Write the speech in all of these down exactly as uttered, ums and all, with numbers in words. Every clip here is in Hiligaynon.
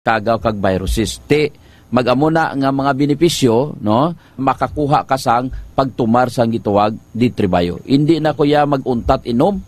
kagaw kag viruses. Ti, mag-amo na nga mga benepisyo, no? Makakuha ka sang pagtumar sang gitawag D three Bio. Hindi na ko ya mag-untat inom,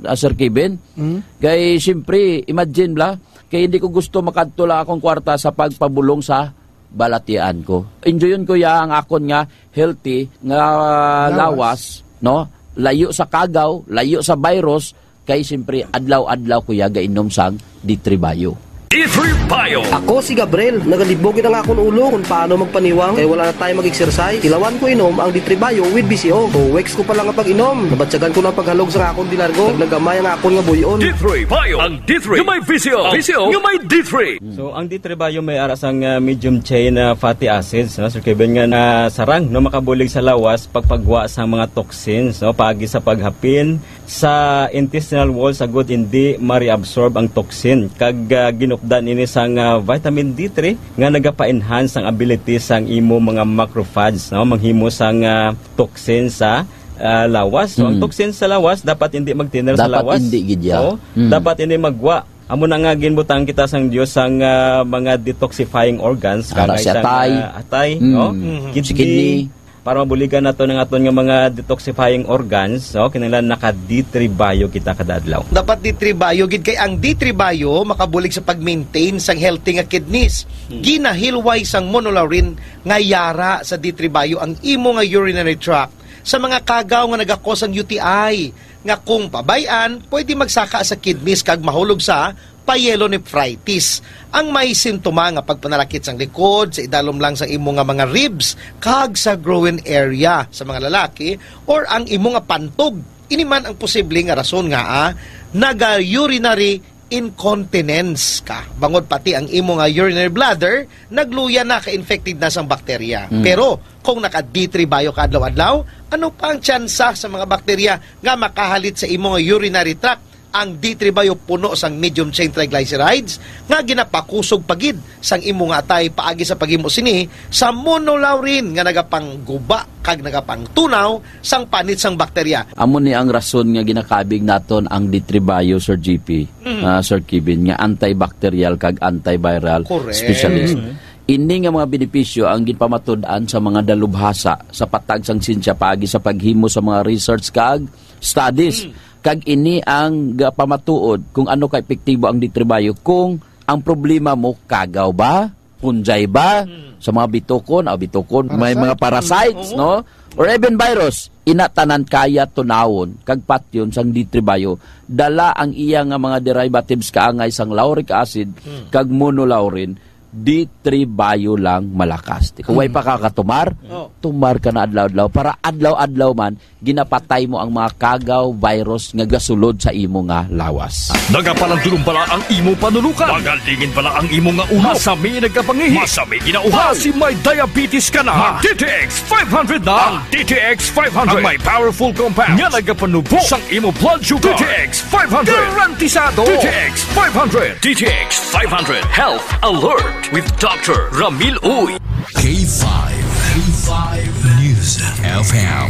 ah, Sir Kevin. Mm. Kay, siyempre, imagine bla, kay hindi ko gusto makadto lang akong kwarta sa pagpabulong sa balatian ko. Enjoyon ko ya ang akon nga healthy nga Lawas. lawas, no? Layo sa kagaw, layo sa virus, kay siyempre adlaw-adlaw ko ya gainom sang D three Bio. D three Bio. Ako si Gabriel. Nagalibog gid ang akon ulo kung paano magpaniwang kay wala na tayo mag-exercise. Tilawan ko inom ang D three Bio with B C O. Two weeks ko pa lang nga pag-inom, nabatyagan ko na ang paghalog sa akon dilargo. Nagnagamay ang akon nga buy-on. D three Bio. Ang D three nga may V C O. V C O nga may D three. So, ang D three Bio may ara sang, ah, medium chain, ah, fatty acids, no? Sir Kevin, nga nasarang, no, makabulig sa lawas pagpagwa sa mga toxins, no? Paagi sa paghapin sa intestinal wall, sa gud hindi ma-reabsorb ang toxin. Kag, ah, ginupdan ini sang, ah, vitamin D three nga nagapa-enhance ang ability sang imo mga macrophage, no? Manghimo sang, ah, toxin sa, ah, lawas. So, ang Mm. toxin sa lawas dapat hindi magtinir sa Dapat lawas. hindi gid ya. Oo. Mm. Dapat hindi magwa. Amo na nga ginbutang kita sang Dios sang, ah, mga detoxifying organs, Ara kagay si sang, atay. ah, atay, Mm. no? Mhm. Si Kidney. kidney. Para mabuligan nato ang aton nga mga detoxifying organs, no? Kinahanglan naka D three Bio kita kada adlaw. Dapat D three Bio gid, kay ang D three Bio makabulig sa pag-maintain sang healthy nga kidneys. Hmm. Ginahilway sang monolaurin nga yara sa D three Bio ang imo nga urinary tract sa mga kagaw nga nagakos ang U T I, nga kung pabay-an, pwede magsaka sa kidneys kag mahulog sa pyelonephritis. Ang may sintoma nga pagpanalakit sang likod, sa idalom lang sang imo nga mga ribs, kag sa groin area sa mga lalaki, or ang imo nga pantog. Ini man ang posible nga rason nga, ah, naga-urinary incontinence ka. Bangod pati ang imo nga urinary bladder, nagluya na, ka-infected na sang bakterya. Mm. Pero kung naka D three Bio ka adlaw-adlaw, ano pa ang tsansa sa mga bakterya nga makahalit sa imo nga urinary tract? Ang D three Bio puno sang medium chain triglycerides nga ginapakusog pa gid sang imo nga atay paagi sa paghimo sini sa monolaurin nga nagapangguba kag nagapangtunaw sang panit sang bakterya. Amo ni ang rason nga ginakabig naton ang D three Bio, Sir G P, Mm. ah, Sir Kevin, nga antibacterial kag antiviral Correct. specialist. Mm. Ini nga mga benepisyo ang ginpamatud-an sa mga dalubhasa sa patag sang siyensya paagi sa paghimo sa mga research kag studies. Mm. Kag ini ang gapamatuod kung ano ka epektibo ang D three Bio. Kung ang problema mo, kagaw ba? Punjay ba? Mm. Sa mga bitukon, ah, bitukon, may mga Parasite. parasites, Mm, oo. no? Or even virus, ina tanan kaya tunawon kag patyon sang D three Bio. Dala ang iya nga mga derivatives kaangay sang lauric acid Mm. kag monolaurin, D three Bio lang malakas. Kung way Mm. pa ka katumar, Oh. tumar ka na adlaw-adlaw para adlaw-adlaw man ginapatay mo ang mga kagaw, virus nga gasulod sa imo nga lawas. Nagapalandulong bala ang imo panulukan? Magalingin bala ang imo nga ulo? Masami nagkapangihi? Masami ginauhaw? Basi may diabetes ka na? Mag D T X five hundred na. Ang D T X five hundred. Ang may powerful compound nga nagapanubo sang imo blood sugar. D T X five hundred. Garantisado. D T X five hundred. D T X five hundred Health Alert with Doctor Ramil Uy. K five, K five News F M,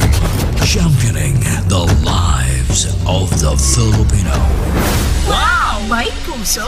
championing the lives of the Filipino. Wow! May puso!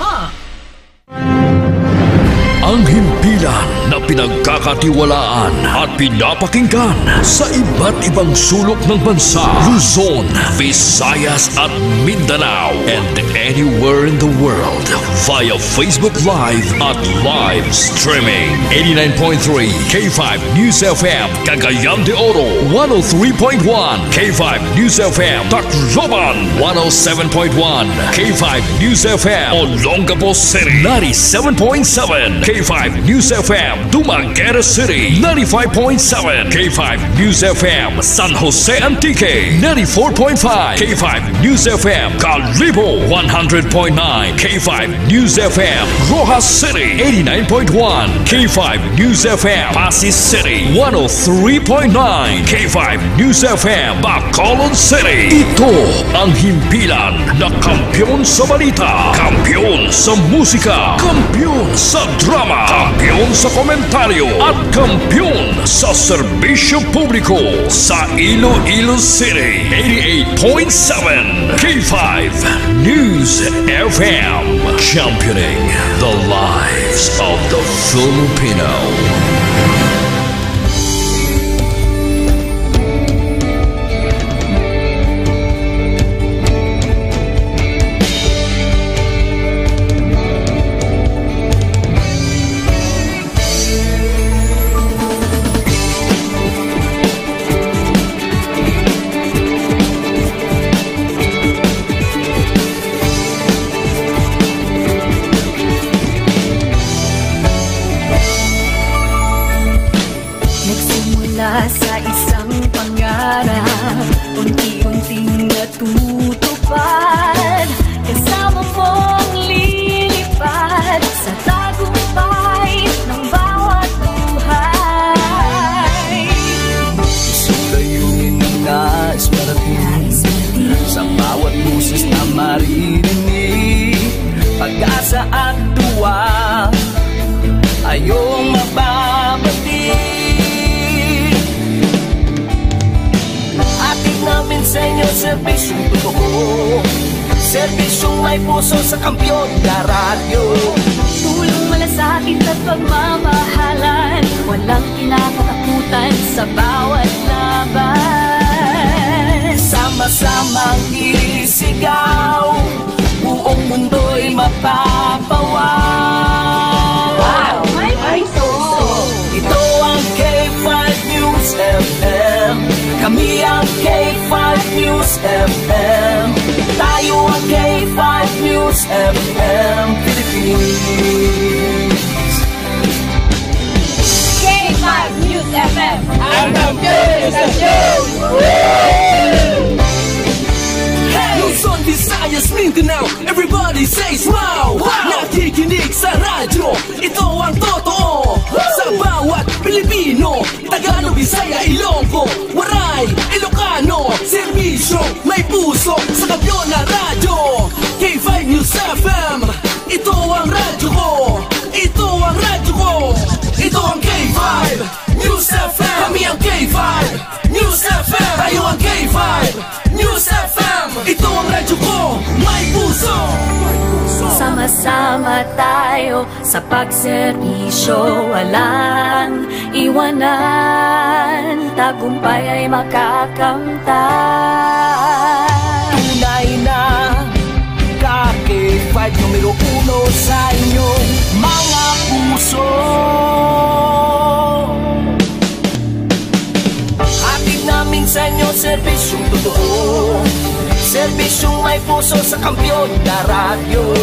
Ang himpilan na pinagkakatiwalaan at pinapakinggan sa iba't ibang sulok ng bansa, Luzon, Visayas at Mindanao, and anywhere in the world via Facebook Live at live streaming. Eighty-nine point three K five News F M, Cagayan de Oro, one oh three point one K five News F M, Tacloban, one oh seven point one K five News F M, Olongapo City, ninety-seven point seven K five News F M, Dumaguete City, ninety-five point seven K five News F M, San Jose Antique, ninety-four point five K five News F M, Kalibo, one hundred point nine K five News F M, Roxas City, eighty-nine point one K five News F M, Passi City, one oh three point nine K five News F M, Bacolod City. Ito ang himpilan na kampiyon sa balita, kampiyon sa musika, kampiyon sa drama, kampiyon sa komentaryo. Parlamentaryo at kampiyon sa serbisyo publiko sa Iloilo City, eighty-eight point seven K five News F M, championing the lives of the Filipino. Nagsimula sa isang pangarap, unti-unting natutupad. Kasama mong lilipad sa tagumpay ng bawat buhay. Isang layunin na nais marating sa bawat boses na maririnig. Pag-asa at tuwa, ayong mababati. Hatid namin sa inyo serbisyong totoo, serbisyong may puso sa Kampiyon na Radyo. Tulong, malasakit at pagmamahalan, walang kinakatakutan sa bawat laban. Sama-samang isigaw, buong mundo'y mapapawaw. Wow! May puso! Ito ang K five News F M. Kami ang K five News F M. Tayo ang K five News F M Philippines. K five News F M. Ang kampiyon sa news! Luzon, Visayas, Mindanao, everybody says wow! Wow! Nakikinig sa radyo, ito ang totoo. Sa bawat Pilipino, Tagalog, Bisaya, Ilonggo, Waray, Ilocano, serbisyo, may puso, sa kampiyon na radyo. K five News F M, ito ang radyo ko. Ito ang radyo ko. Ito ang K five News F M. Kami ang K five News F M. Tayo ang K five News F M. Ito ang radyo ko. May puso. Sama-sama tayo sa pagserbisyo, walang iwanan. Tagumpay ay makakamtan. Tunay na ka K five numero uno sa inyong mga puso. Hatid namin sa inyo serbisyong totoo, serbisyong may puso sa kampiyon na radyo.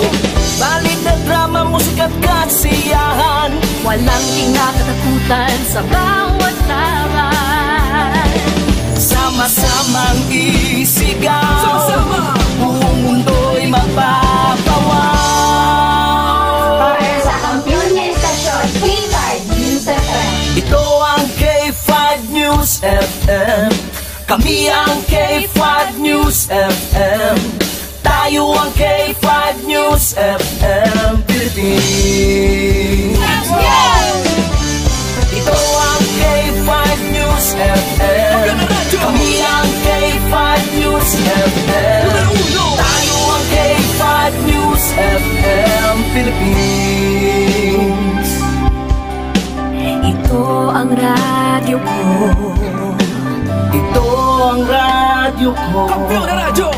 Balita, drama, musika at kasiyahan, walang kinakatakutan sa bawat laban. Sama-samang isigaw. Sama-sama. Buong mundo'y mapapawaw. Para sa kampiyon nga istasyon, K five News F M. Ito ang K five News F M. Kami ang K five News F M. Tayo ang K five News F M Philippines. Ito ang K five News F M. Kami ang K five News F M. Tayo ang K five News F M Philippines. Ito ang radyo ko. Ito ang radyo ko. Kampiyon na radyo.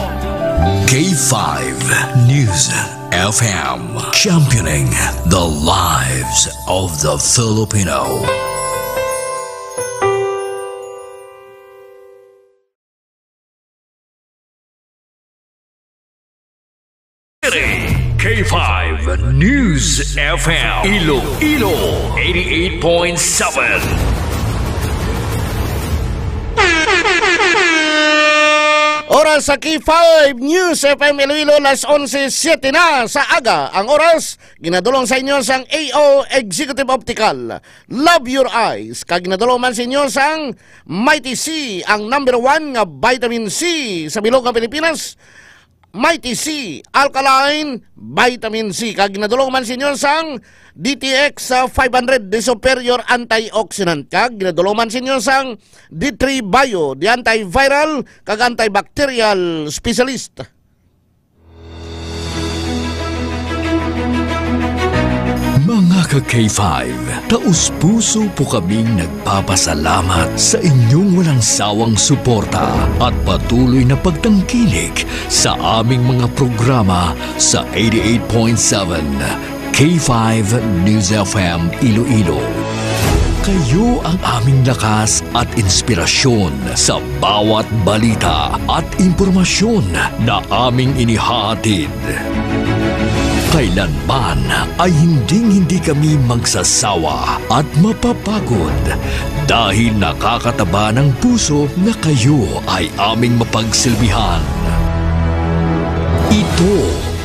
K five News F M, championing the lives of the Filipino. K five News F M, Iloilo, eighty-eight point seven. Oras sa K five News F M Iloilo, las onse siete na sa aga ang oras. Ginadulong sa inyo sang A O Executive Optical, Love Your Eyes, kag ginadulong man sa inyo sang Mighty C, ang number one nga vitamin C sa bilog nga Pilipinas. Mighty C Alkaline Vitamin C, kag ginadulong man sa inyo sang D T X, ah, five hundred, the superior antioxidant, kag ginadulong man sa inyo sang D three Bio, the antiviral kag antibacterial specialist. Mga ka K five, taus-puso po kaming nagpapasalamat sa inyong walang sawang suporta at patuloy na pagtangkilik sa aming mga programa sa eighty-eight point seven K five News F M Iloilo. Kayo ang aming lakas at inspirasyon sa bawat balita at impormasyon na aming inihahatid. Kailanman ay hinding-hindi kami magsasawa at mapapagod dahil nakakataba ng puso na kayo ay aming mapagsilbihan. Ito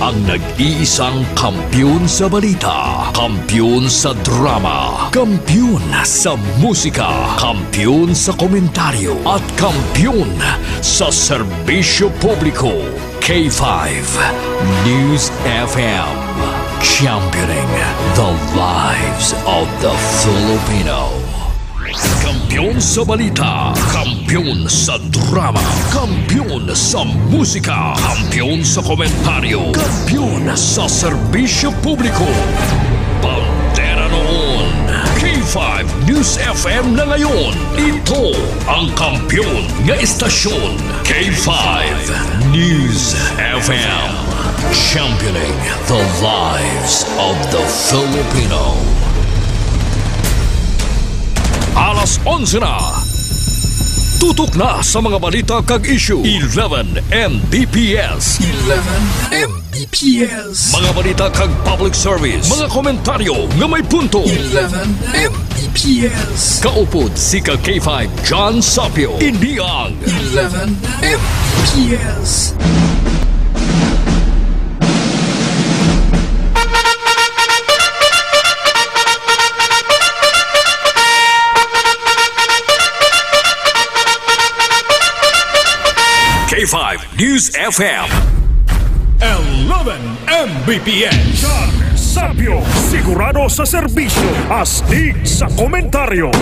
ang nag-iisang kampiyon sa balita, kampiyon sa drama, kampiyon sa musika, kampiyon sa komentaryo, at kampiyon sa serbisyo publiko. K five News F M, championing the lives of the Filipino. Kampiyon sa balita, kampiyon sa drama, kampiyon sa musika, kampiyon sa komentaryo, kampiyon sa serbisyo publiko. Bandera noon, K five News F M na ngayon. Ito ang kampiyon nga istasyon, K five News F M. Championing the lives of the Filipino. Alas onse na. Tutok na sa mga balita kag issue. Eleven M B P S. Eleven M B P S. Mga balita kag public service. Mga komentaryo nga may punto. Eleven M B P S. Kaupod si ka K five John Sapio. Ini ang Eleven M B P S. K five News F M. Eleven M B P S. John Sapio, sigurado sa serbisyo, astig sa komentaryo.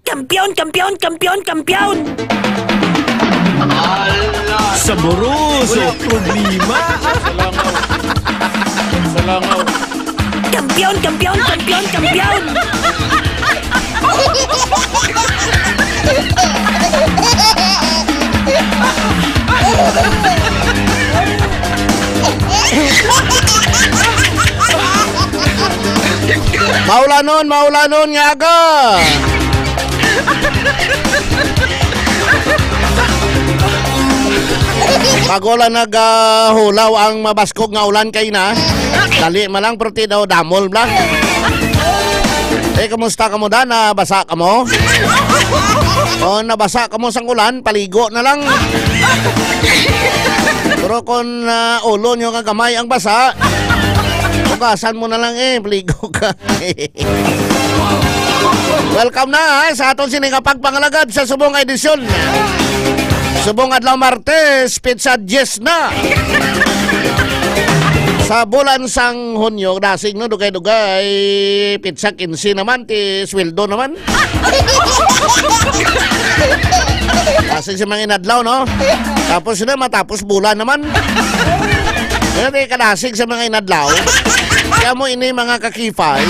Kampiyon, kampiyon, kampiyon, kampiyon! Saboroso! Walang problema! Sa langaw. Sa langaw. Kampiyon, kampiyon, kampiyon, kampiyon! Maulanon, maulanon nga aga. Pag-ulan naghulaw ang mabaskog nga ulan kay na. Dali man lang, pero ti daw damol bla. Eh, kumusta kamo da? Nabasa kamo? O, nabasa kamo sang ulan, paligo na lang. Pero kung, ah, ulo nyo nga gamay ang basa, hugasan mo na lang eh, paligo ka. Welcome na, ha, sa aton sini nga pagpangalagad sa subong nga edisyon. Subong adlaw Martes, petsa diyes na. Sa bulan sang Hunyo, dasig no, dugay-dugay, petsa kinse naman, ti sweldo naman. Dasig sa mga inadlaw, no? Tapos na, matapos bulan naman. Kaya di kadasig sa mga inadlaw. Kaya mo ini mga kakifay,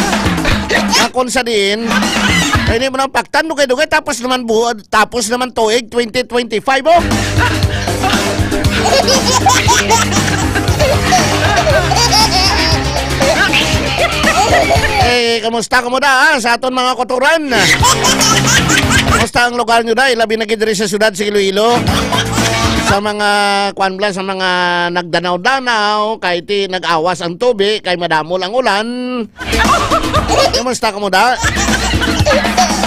nga kung sa diin, kaya di mo nang paktan, dugay-dugay, tapos naman buwan, tapos naman tuig twenty twenty-five, oh. Eh, kamusta, kamusta, ah, sa aton mga kuturan? Kamusta ang lugar nyo, day? Labi na gid diri sa siyudad sa Iloilo. Sa mga, kwan bla, sa mga nagdanaw-danaw, kay ti nag-awas ang tubi, kay madamol ang ulan. Kamusta kamo da?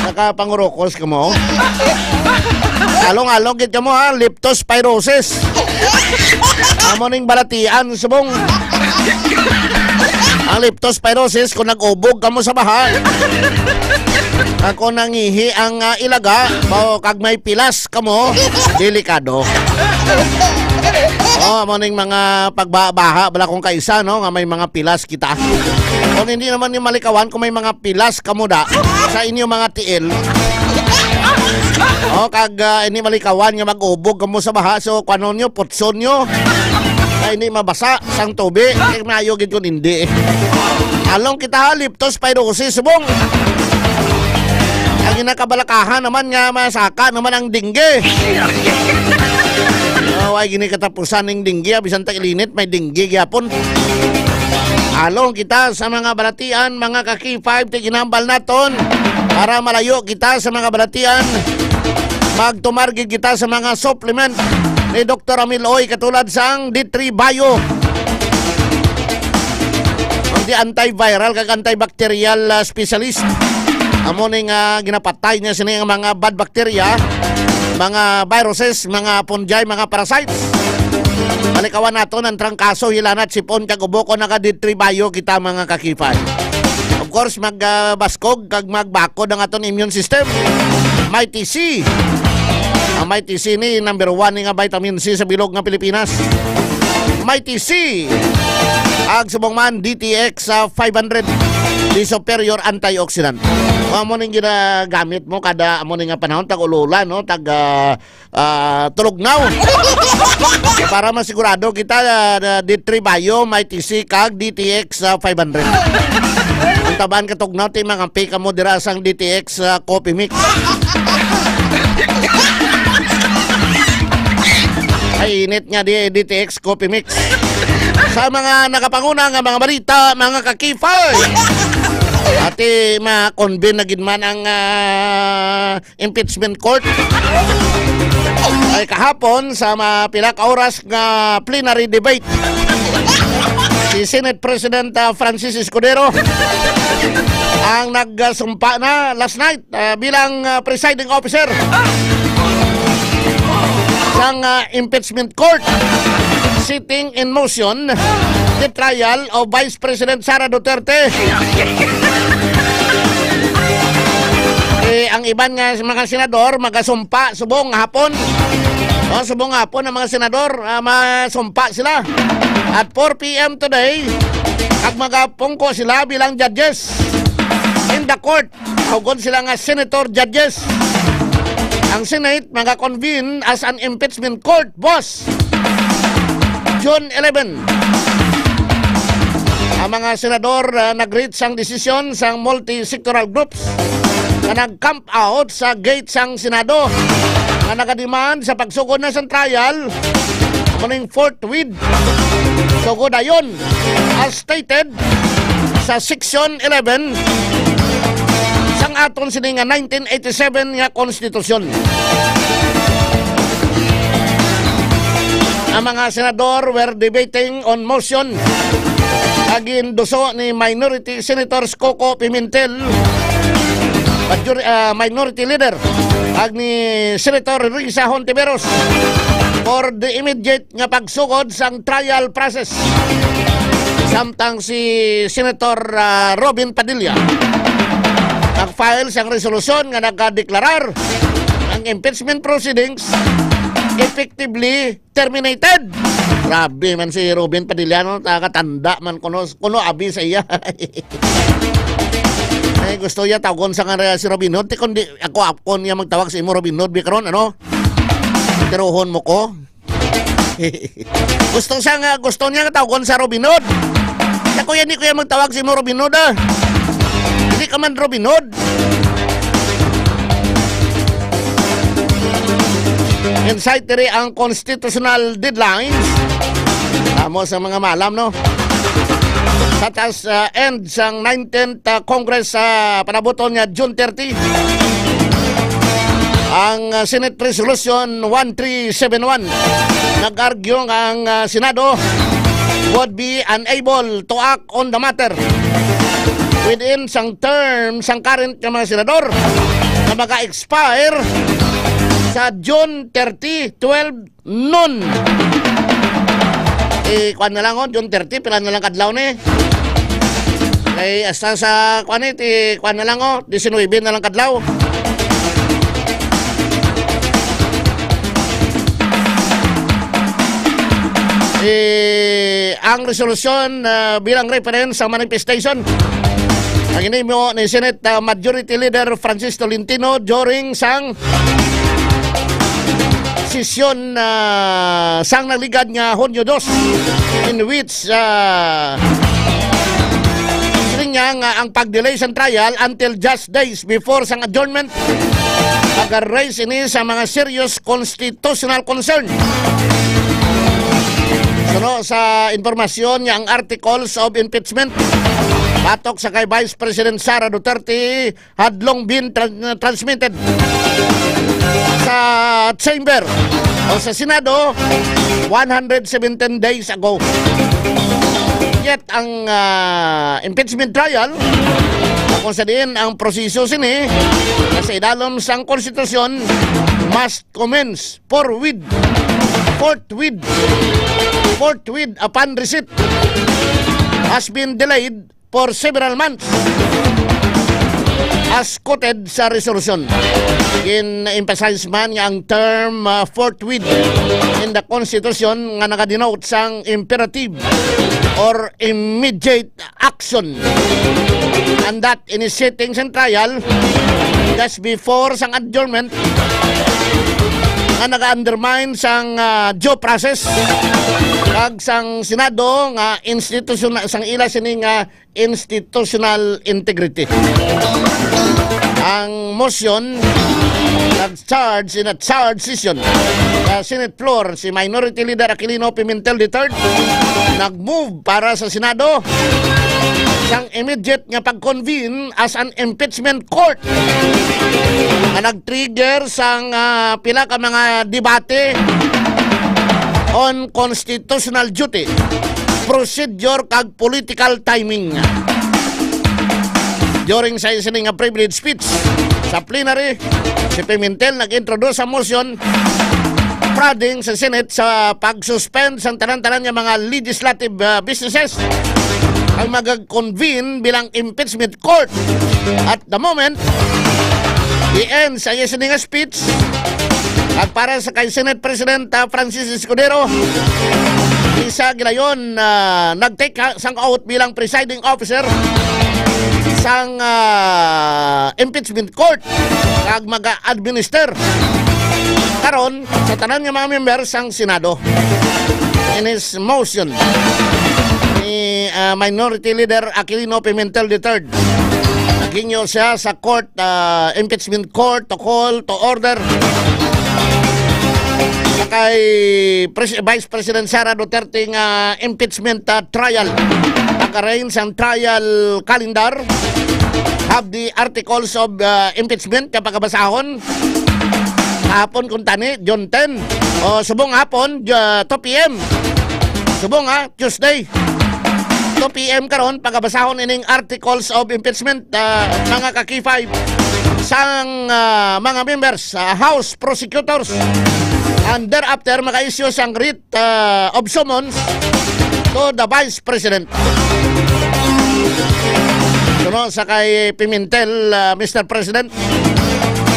Nakapangurukos kamo? Along-along gid kamo, ha, leptospirosis. Amo ning balatian subong. Ang leptospirosis kung nag-ubog kamo sa baha. Ako nangihi ang, ah, ilaga, mao kag may pilas kamo, delikado. Oh, amo ning mga pagbaha-baha bala kung kaisa, no, nga may mga pilas kita. Kung hindi naman ni malikawan kung may mga pilas kamo da sa inyo mga tiil. Oh, kag, ah, hindi malikawan nga mag-ubog kamo sa baha, so kuanon nyo, putson nyo. Ay, hindi mabasa sang tubi. Kay maayo gid kun hindi. Along kita ha, Liptos Spirosis, subong. Ang ginakabalakahan naman nga masaka naman ang dingge. Oh, ay gini katapusan ning dingge, ah, bisan tag-ilinit, may dingge gyapon. Along kita sa mga balatian, mga ka-K five, tiginambal naton para malayo kita sa mga balatian. Magtumar gid kita sa mga supplement ni Doktor Amil Oy, katulad sang D three Bio. Ang di antiviral kag antibacterial, ah, specialist. Amo ni nga ginapatay niya sini ang mga bad bacteria, mga viruses, mga fungi, mga parasites. Balikawan naton ang trangkaso, hilanat, sipon, kag ubo kon naka D three Bio kita, mga ka-K five. Of course, mag, ah, baskog kag magbakod ang aton immune system. Mighty C. Ang Mighty C ni number one ni nga vitamin C sa bilog nga Pilipinas. Mighty C. Ag subong man, D T X sa five hundred, the superior antioxidant. Amo ning ginagamit mo kada amo ni nga panahon, tag-ululan, no? Tag, ah, ah, tulugnaw. Para masigurado kita, ah, na D three Bio, Mighty C, kag D T X sa five hundred. Ang tabaan ka tugnaw, ti mangampi kamo dira sang D T X sa Coffee Mix. Ay, init nga di, D T X Coffee Mix. Sa mga nakapanguna nga mga balita, mga ka-K five. Ati, ma-convene na gid man ang, ah, impeachment court. Ay, kahapon, sa ma-, pila ka oras nga plenary debate, si Senate President, ah, Francis Escudero ang nagsumpa na last night, ah, bilang, ah, presiding officer sang, ah, impeachment court, setting in motion the trial of Vice President Sara Duterte. Eh, ang iban nga mga senador magasumpa subong hapon. Oh, subong hapon ang mga senador, ah, masumpa sila. At four P M today, ag magapungko sila bilang judges in the court. Tawgon sila nga senator judges. Ang Senate maga-convene as an impeachment court, boss. June eleven. Ang mga senador, ah, nag-reach sang desisyon sang multi-sectoral groups nga nag-camp out sa gate sang Senado nga nagademand sa pagsugod na sang trial. Muning forthwith, sugod dayon, as stated sa Section eleven sang aton sini nga nineteen eighty-seven nga konstitusyon. Ang mga senador were debating on motion nga ginduso ni Minority Senators Coco Pimentel, Major-, ah, Minority Leader, ag ni Senator Risa Hontiveros for the immediate nga pagsugod sang trial process. Samtang si Senator, ah, Robin Padilla nag-file sang resolusyon nga nagadeklarar ang impeachment proceedings effectively terminated. Grabe man si Robin Padilla, no? Nakatanda man kuno, kuno abi sa iya. Ay, gusto niya tawgon sa nga si Robin Hood. Ti kundi ako, ako niya magtawag sa imo Robin Hood, bi karon, ano? Tiruhon mo ko. Gusto siya nga, gusto niya nga tawgon sa Robin Hood. Ako yan, di ko yan magtawag sa imo Robin Hood, ah. Hindi ka man Robin Hood. Insight diri ang constitutional deadlines. Amo sa mga malam, no? Sa tas, ah, end sang nineteenth, ah, Congress sa panabuton nga June thirty. Ang, ah, Senate Resolution one three seven one nag-argue nga ang, ah, Senado would be unable to act on the matter within sang term sang current nga mga senador nga maga-expire sa June thirty, twelve noon. Eh, kuwan na lang, oh, June thirty, pila na lang kadlaw ni? Kay hasta sa, kuan, eh, ti, kuan na lang, oh, diecinuebe na lang kadlaw. Eh, ang resolusyon, ah, bilang reference sa manifestation, ang inimo ni Senate, ah, Majority Leader Francis Tolentino during sang sesyon, ah, sang nagligad nga Hunyo dos, in which, ah, siling niya nga ang pag-delay sang trial until just days before sang adjournment, mag-raise ini sa mga serious constitutional concern. Suno sa impormasyon nga ang articles of impeachment batok sa kay Vice President Sara Duterte had long been tran-, transmitted sa chamber o sa Senado one hundred seventeen days ago. Yet ang, ah, impeachment trial, kung sa diin ang proseso sini, na sa idalom sang konstitusyon, must commence forthwith, forthwith, forthwith upon receipt, has been delayed for several months, as quoted sa resolusyon. Gin-emphasize man nga ang term, ah, forthwith in the Constitution nga nagadenote sang imperative or immediate action, and that initiating sang trial just before sang adjournment nga naga-undermine sang, ah, due process kag sang Senado nga institusyon sang ila sini nga institutional integrity. Ang motion nag-charge in a charge session sa Senate floor si Minority Leader Aquilino Pimentel the third, nag-move para sa Senado sang immediate nga pag-convene as an impeachment court nga nag-trigger sang, ah, pila ka mga debate on constitutional duty, procedure kag political timing. During sa sini nga privilege speech sa plenary, si Pimentel nag-introduce sa motion prodding sa Senate sa pag-suspend sang tanan-tanan nga mga legislative, ah, businesses ang mag-convene bilang impeachment court. At the moment, i-end sa iya sini nga speech. At para sa kay Senate President, ah, Francis Escudero, isa gilayon, ah, nag-take, ah, sang oath bilang presiding officer sang, ah, impeachment court kag maga-administer karon sa tanan nga mga member sang Senado. In his motion, ni, ah, Minority Leader Aquilino Pimentel the third, naghingyo siya sa court, ah, impeachment court to call to order sa kay Pres-, Vice President Sara Duterte nga impeachment, ah, trial. Pag-arrange ang trial calendar, have the articles of, ah, impeachment nga pagabasahon. Hapon kung tani, June ten. O, subong hapon, ah, two P M. Subong, ha, Tuesday. Two P M karon, pagabasahon ining articles of impeachment, ah, mga ka-K five, sang, ah, mga members, ah, House prosecutors. And thereafter, maka-issue sang writ, ah, of summons to the Vice President. Suno sa kay Pimentel, ah, Mister President,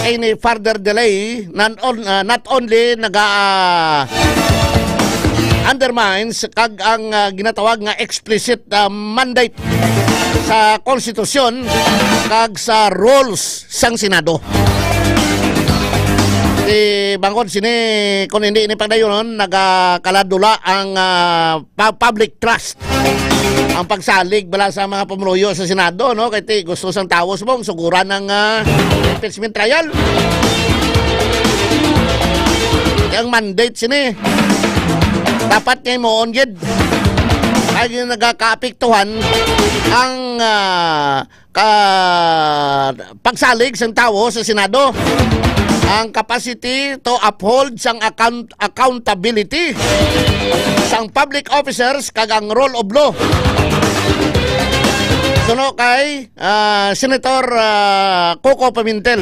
any further delay, not, on, ah, not only naga, ah, undermines kag ang, ah, ginatawag nga explicit, ah, mandate sa konstitusyon kag sa rules sang Senado. Di bangod sini, kung hindi ni pagdayunon, nagakaladula ang, ah, pa-, public trust. Ang pagsalig bala sa mga pumuluyo sa Senado, no? Kay ti gusto sang tawo subong suguran ang, ah, impeachment trial. Kay ang mandate sini dapat nga himuon gid. Kay nagakaapektuhan ang, ah, ka-, pagsalig sang tawo sa Senado, ang capacity to uphold sang account-, accountability sang public officers kag ang rule of law. Kuno kay, ah, Senator, ah, Coco Pimentel,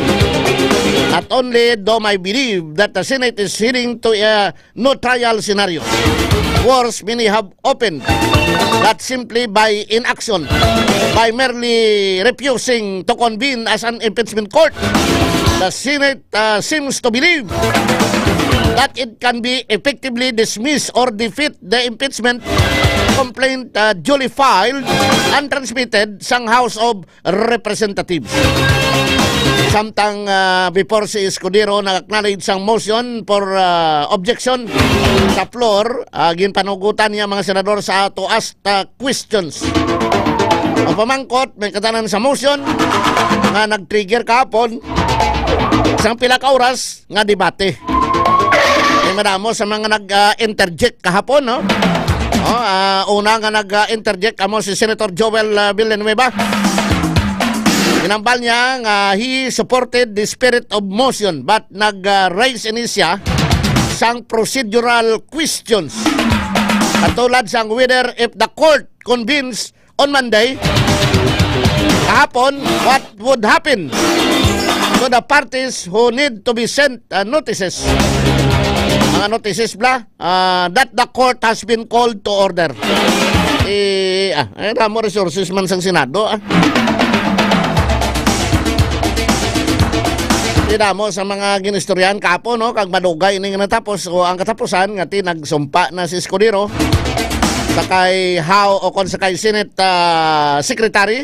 "Not only do I believe that the Senate is heading to a no trial scenario, wars many have opened, that simply by inaction, by merely refusing to convene as an impeachment court, the Senate, uh, seems to believe that it can be effectively dismiss or defeat the impeachment complaint, uh, duly filed and transmitted sang House of Representatives." Samtang, ah, before si Escudero nag-acknowledge sang motion for, ah, objection sa floor, ah, ginpanugutan niya mga senador sa to ask, ah, questions. Ang pamangkot, may katanan sa motion nga nag-trigger kahapon sang pila ka oras nga debate. May madamo sa mga nag, ah, interject kahapon, no? Oh, ah, una nga nag, ah, interject amo si Senator Joel, ah, Villanueva. Ginambal niya nga he supported the spirit of motion but nag, ah, raise ini siya sang procedural questions. Katulad sang whether if the court convenes on Monday, kahapon, what would happen to the parties who need to be sent, uh, notices? Mga notices bla, uh, that the court has been called to order. Eh, ah, eh, damo resources man sang Senado, ah. Di damo sa mga ginistoryahan kapo, no? Kag madugay ini nga natapos, o ang katapusan nga ti nagsumpa na si Escudero sa kay House o kon sa kay Senate, ah, Secretary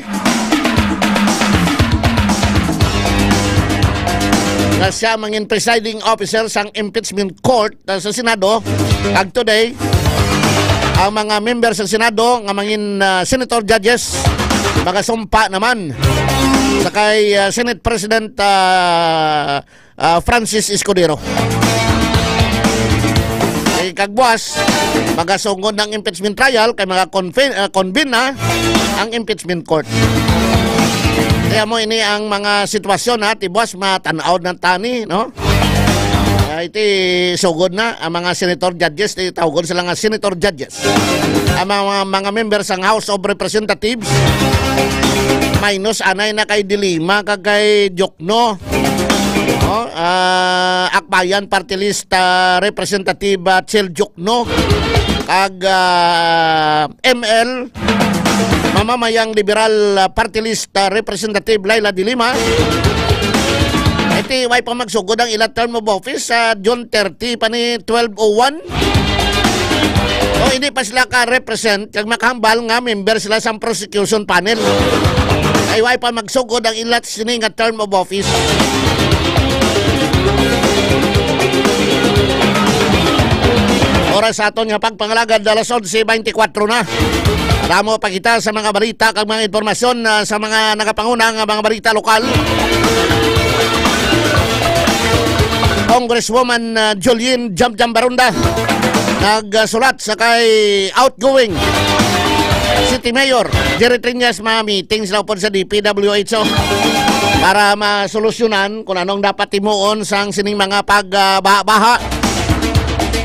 nga siya mangin presiding officer sang impeachment court, ah, sa Senado. Kag today, ang mga member sa Senado nga mangin, ah, senator judges magasumpa naman sa kay, ah, Senate President, ah, ah, Francis Escudero. Eh, kag buwas, magasugod ang impeachment trial kay mga conven-, ah, convene na ang impeachment court. Kaya mo ini ang mga sitwasyon, ha, ti buwas matan-aw na tani, no? Ay, ti sugod na ang mga senator judges, ti tawgon sila nga senator judges. Ang mga, mga member sang House of Representatives, minus anay na kay De Lima kag kay Diokno. Oh, ah, Akbayan Party List, ah, Representative, ah, Chel Diokno kag, ah, M L, Mamamayang Liberal, ah, Party List, ah, Representative Leila De Lima. Iti way pa magsugod ang ila term of office sa June thirty pa ni twelve oh one. O hindi pa sila ka-represent kag makahambal nga member sila sa prosecution panel. Ay way pa magsugod ang ila sini nga term of office. Oras sa aton nga pagpangalagad, alas onse beintikwatro na. Damo pa kita sa mga balita kag mga impormasyon, ah, sa mga nagapanguna nga mga balita lokal. Congresswoman, ah, Jolene Jamjam Baronda nagsulat sa kay outgoing City Mayor Jerry Triñas, mga meeting sila upod sa D P W H, oh, para masolusyonan kung anong dapat timuon sang sining mga pagbaha-baha.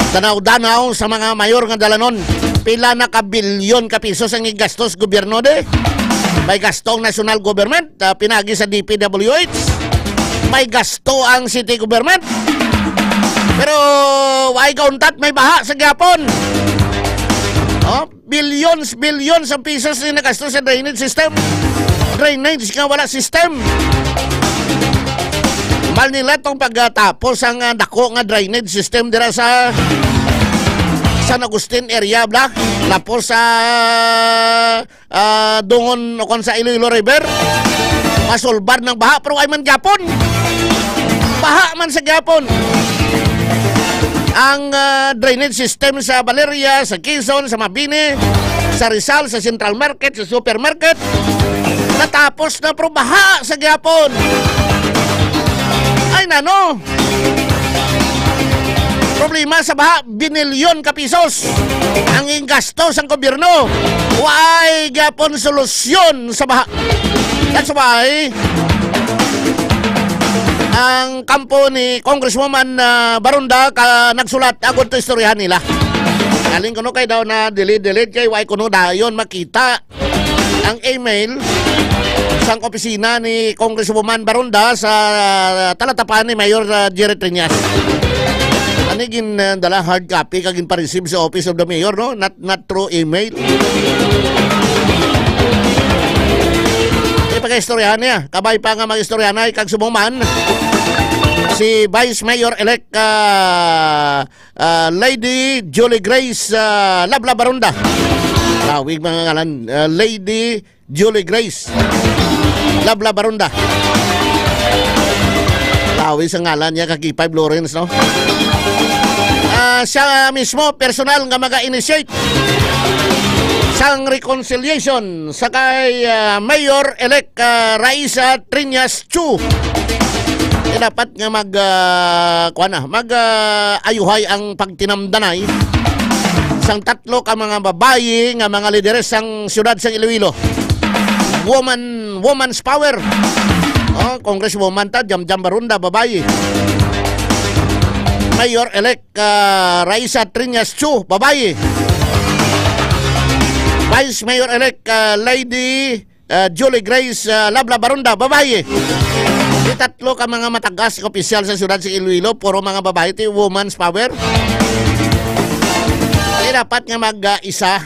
Danaw-danaw sa mga mayor nga dalanon, pila na ka bilyon ka pisos ang igastos gobyerno de. May gasto ang national government, ah, pinagi sa D P W H. May gasto ang city government. Pero way kauntat, may baha sa gyapon. Oh, billions, billions ang pisos ni nagasto sa drainage system. Drainage nga wala system. Mal nila tong pagtapos ang, ah, dako nga drainage system dira sa San Agustin area, bla. Lapos sa, ah, Dungon o kon sa Iloilo River. Masulbad ng baha, pero ay man gyapon. Baha man sa gyapon. Ang, ah, drainage system sa Valeria, sa Quezon, sa Mabini, sa Rizal, sa Central Market, sa Supermarket, natapos na, pero baha sa gyapon. Ay, nano? Problema sa baha, binilyon ka pisos ang ingasto sang gobyerno. Way gyapon solusyon sa baha. That's why ang kampo ni Congresswoman, ah, Baronda ka nagsulat agud to istoryahan nila. Galing kuno kay daw na delete-delete kay way kuno dayon makita. ang email sang opisina ni Congresswoman Baronda sa talatapan ni Mayor, ah, Jerry Triñas. Ani gin, ah, dala hard copy kag gin pa-receive sa Office of the Mayor, no? Not, not through email. Ipag-istoryahan niya. Kabay pa nga mag-istoryahan ay kag sumuman si Vice Mayor-elect, ah, ah, Lady Julie Grace, ah, Labla Baronda. Tawag mga ngalan, ah, Lady Julie Grace Labla Baronda. Tawag sa ngalan niya, kag K five Lawrence, no? Ah, siya mismo, personal nga maga-initiate sang reconciliation sa kay, ah, Mayor-elect, ah, Raisa Triñas Chu. Di dapat nga mag, ah, kuwan na, mag, ah, ayuhay ang pagtinamdanay sang tatlo ka mga babayi nga mga lideres sang siyudad sang Iloilo. Woman, woman's power. Oh, Congresswoman ta, Jamjam Barunda, babayi. Mayor-elect, ah, Raisa Triñas Chu, babayi. Vice Mayor-elect, ah, Lady, ah, Julie Grace, ah, Labla Barunda, babayi. Di tatlo ka mga matagas nga opisyal sa siyudad sa Iloilo, puro mga babayi, ti woman's power. Di dapat nga mag, ah, isa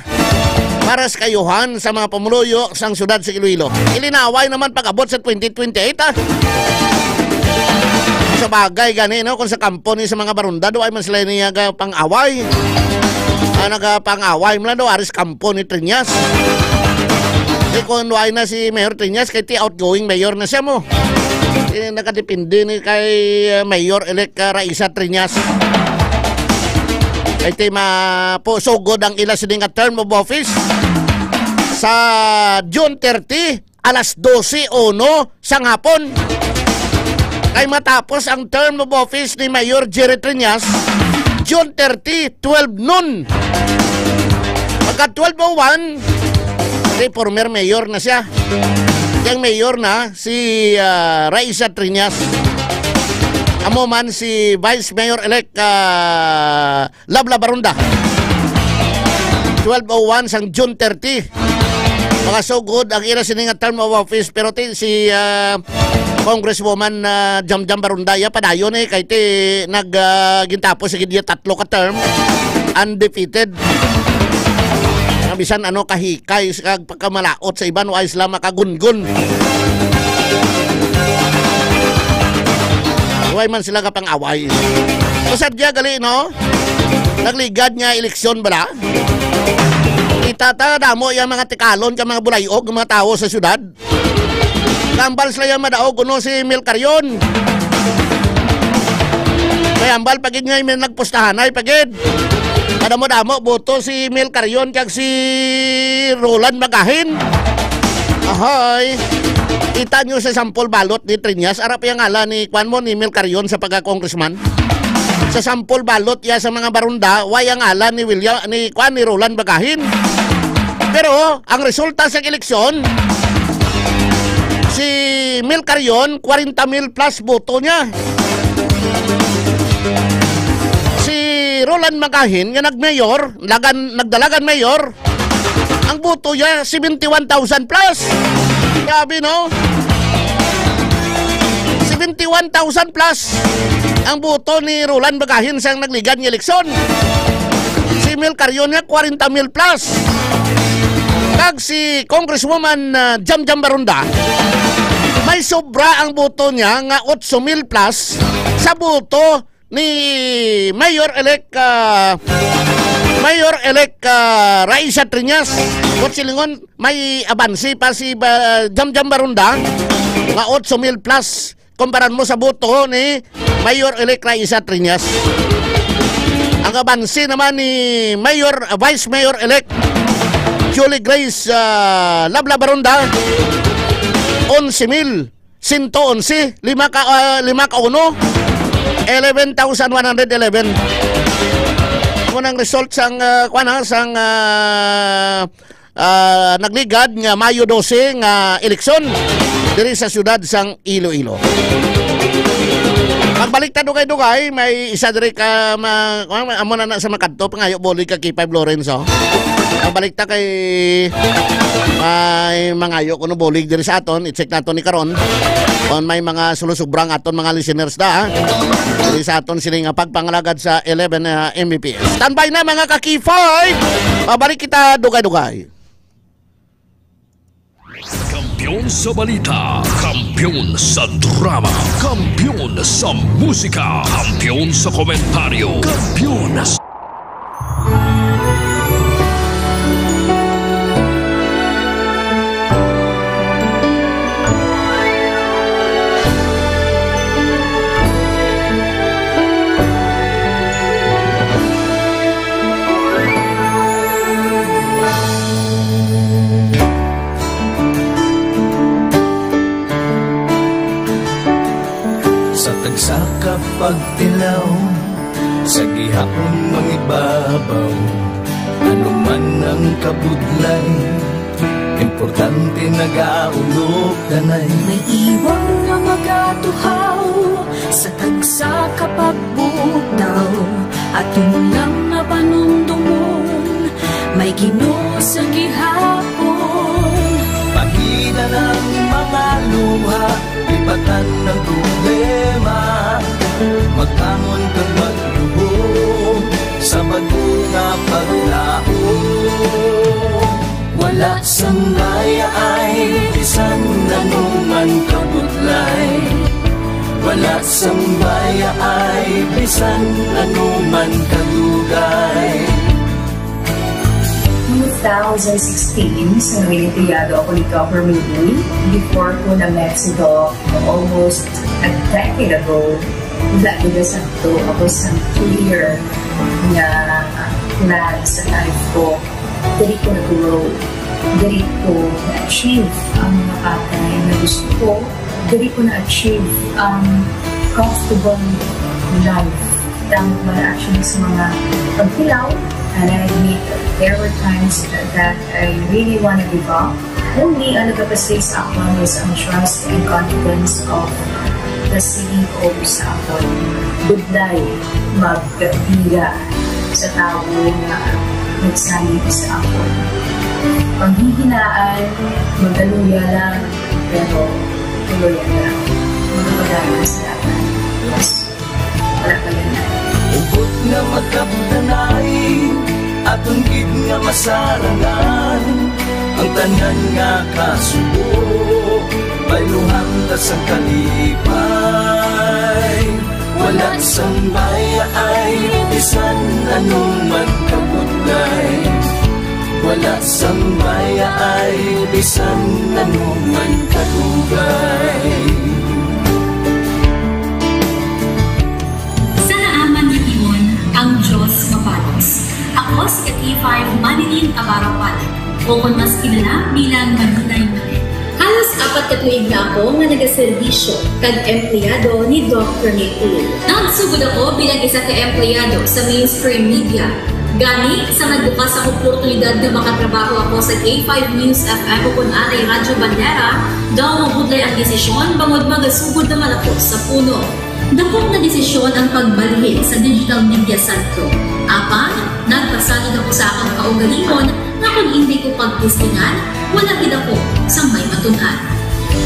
para sa kayuhan sa mga pumuluyo sang siyudad sa Iloilo. Ilinaway naman pag-abot sa twenty twenty-eight, ah. Sa bagay gani, no, kung sa kampo ni sa mga Barunda, do ay man sila niya ga pang-away. Ah, nagapang-away man do aris kampo ni Triñas. Di kung why na si Mayor Triñas, kay ti outgoing mayor na siya mo. Eh, nakadepende ni kay, ah, Mayor-elect, ah, Raisa Triñas. Kay ti ma-, po, sugod ang ila sini nga term of office sa June thirty, alas dose uno sang hapon. Kay matapos ang term of office ni Mayor Jerry Triñas, June thirty, twelve noon. Pagka twelve oh one, di former mayor na siya. Yang mayor na si, ah, Raisa Triñas. Amo man si Vice Mayor-elect, ah, Labla Barunda. Twelve oh one sang June thirty. Mga sugod ang ila sini nga term of office, pero ti, si, ah, Congresswoman, ah, Jamjam Barunda, iya padayon, eh, kay ti nag, ah, gintapos sa gid iya tatlo ka term, undefeated. Nga bisan ano kahikay sa pagkamalaot sa iban, wa sila makagungon. Way man sila kapang-away. Sa sadya gali, no? Nagligad nga eleksyon bala. Kita ta, damo yang mga tikalon ka mga bulayog, mga tawo sa syudad. Tambal sila yang madaog kuno si Mel Carion. May ambal pa gid nga may nagpustahanay pa gid. Kadamo-damo boto si Mel Carion kag si Roland Magahin. Ahoy. Kita nyo sa sample ballot ni Triñas, ara pa yung ngalan ni, kwan mo, ni Mel Carion sa pagka-congressman. Sa sample ballot ya sa mga Barunda, way ang ngalan ni William, ni, kwan, ni Roland Bagahin. Pero ang resulta sa eleksyon, si Mel Carion, kwarenta mil plus boto niya. Si Roland Magahin, nga nag-mayor, lagan, nagdalagan mayor, ang boto niya, seventy-one thousand plus. Grabe, no? Seventy-one thousand plus ang boto ni Roland Bagahin sa nagligad nga eleksyon. Si Mel Carion niya, kwarenta mil plus. Kag si Congresswoman, ah, Jamjam Barunda, may sobra ang boto niya nga otso mil plus sa boto ni Mayor-elect, ah, Mayor-elect, ah, Raisa Triñas. Kung silingon, may abanse pa si ba-, Jamjam Barunda nga otso mil plus kumparan mo sa boto ni Mayor-elect Raisa Triñas. Ang abanse naman ni Mayor, ah, Vice Mayor-elect Julie Grace, ah, Labla Barunda, onse mil. Sento onse, lima ka, ah, lima ka uno, eleven thousand one hundred eleven. Amo nang result sang, ah, kuwan, ha, sang, ah, ah, nagligad nga Mayo dose nga eleksyon diri sa siyudad sang Iloilo. Pagbalik ta dugay-dugay, may isa diri ka ma-, ma-, amo na na sa makadto, pangayo bulig ka K five Lorenzo. Pagbalik ta kay may mangayo kuno bulig diri sa aton, i-check naton ni karon. Kung may mga sulusubra nga aton mga listeners da, ha? Diri sa aton sini nga pagpangalagad sa eleven, ah, M B P S. Standby na, mga ka-K five. Pabalik kita dugay-dugay. Kampiyon sa balita, kampiyon sa drama, kampiyon sa musika, kampiyon sa komentaryo, kampiyon sa Sa tagsa ka pagtilaw, sa gihapon mangibabaw, ano man ang kabudlay, importante nagaulog danay. May iwang nga magatuhaw sa tagsa ka pagbutaw, aton lang nga panumdumon, may Ginoo sa gihapon. Pagida ng mga luha, ibatan ng problema, magbangon kag magluhod sa bag-o nga paglaom. Wala sang bayaay bisan ano man kabudlay. Wala sang bayaay bisan ano man kadugay. Two thousand sixteen, sa Noon Empleyado ako ni Governor Lee, before ko na-met si Doc almost a decade ago. Wala ko na sakto, ako sa clear nga plan sa life ko. Diri ko na-grow. Diri ko na-achieve ang mga bagay na gusto ko. Diri ko na-achieve ang comfortable life. Tama man actually sa mga pagtilaw, and I admit there were times that I really wanna give up. Only ang nagapasay sa akon was ang trust and confidence of the C E O sa akon. Budlay, magkapila sa tawo nga nagsalig sa akon. Panghihinaan, magaluya lang, pero tuloy lang. Magpadayon sa dapat. Yes. Wala pa yan. Hugot nga magkabtanay, aton gid nga masarangan ang tanan nga kasubo, bayluhan ta sang kalipay. Wala sang bayaay, bisan ano man kabudlay. Wala sang bayaay, bisan ano man kadugay. Sa naaman nga timon, ang Dios mapalos. Ako si K five Manilyn Abarapan, o kon mas kilala bilang Manilay Manilyn. Halos apat ka tuig na ako nga nagaserbisyo kag empleyado ni Doc Rene Uy. Nagsugod ako bilang isa ka empleyado sa mainstream media. Gani, sa nagbukas ang oportunidad nga makatrabaho ako sa K five News F M o kon anay Radyo Bandera, daw mabudlay ang desisyon bangod magasugod naman ako sa puno. Dakop nga desisyon ang pagbalhin sa digital media sentro. Apan, nagpasalig ako sa akon kaugalingon nga kon indi ko pagtistingan, wala gid ako sang may matun-an.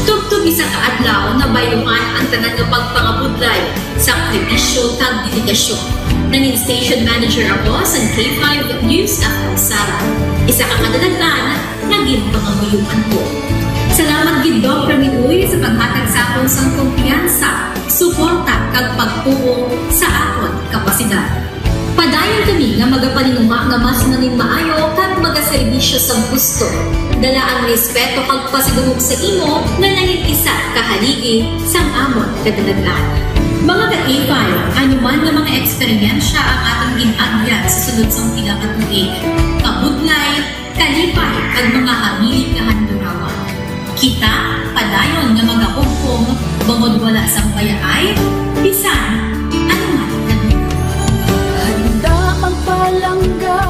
Tubtob isa ka adlaw, nabayluhan ang tanan nga pagpangabudlay sa sakripisyo kag dedikasyon. Nangin station manager ako sa K five News F M Sara. Isa ka kadalagan nga ginpangamuyoan ko. Salamat gid, Doc Rene Uy, sa paghatag sa akon sang kumpiyansa, suporta, kag pagtuo sa akon kapasidad. Padayon kami nga magapaninguha nga mas manginmaayo kag magaserbisyo sa gusto, dala ang respeto kag pasidungog sa imo nga nangin isa ka haligi sang amon kadalagan. Mga ka-K five, ano man nga mga eksperyensya ang aton gin-agyan sa sulod sang pila ka tuig, kabudlay, kalipay, kag mga habilin nga handurawan. Kita padayon nga magahugpong bangod wala sang bayaay bisan ano man nga duda. Handa ang palangga,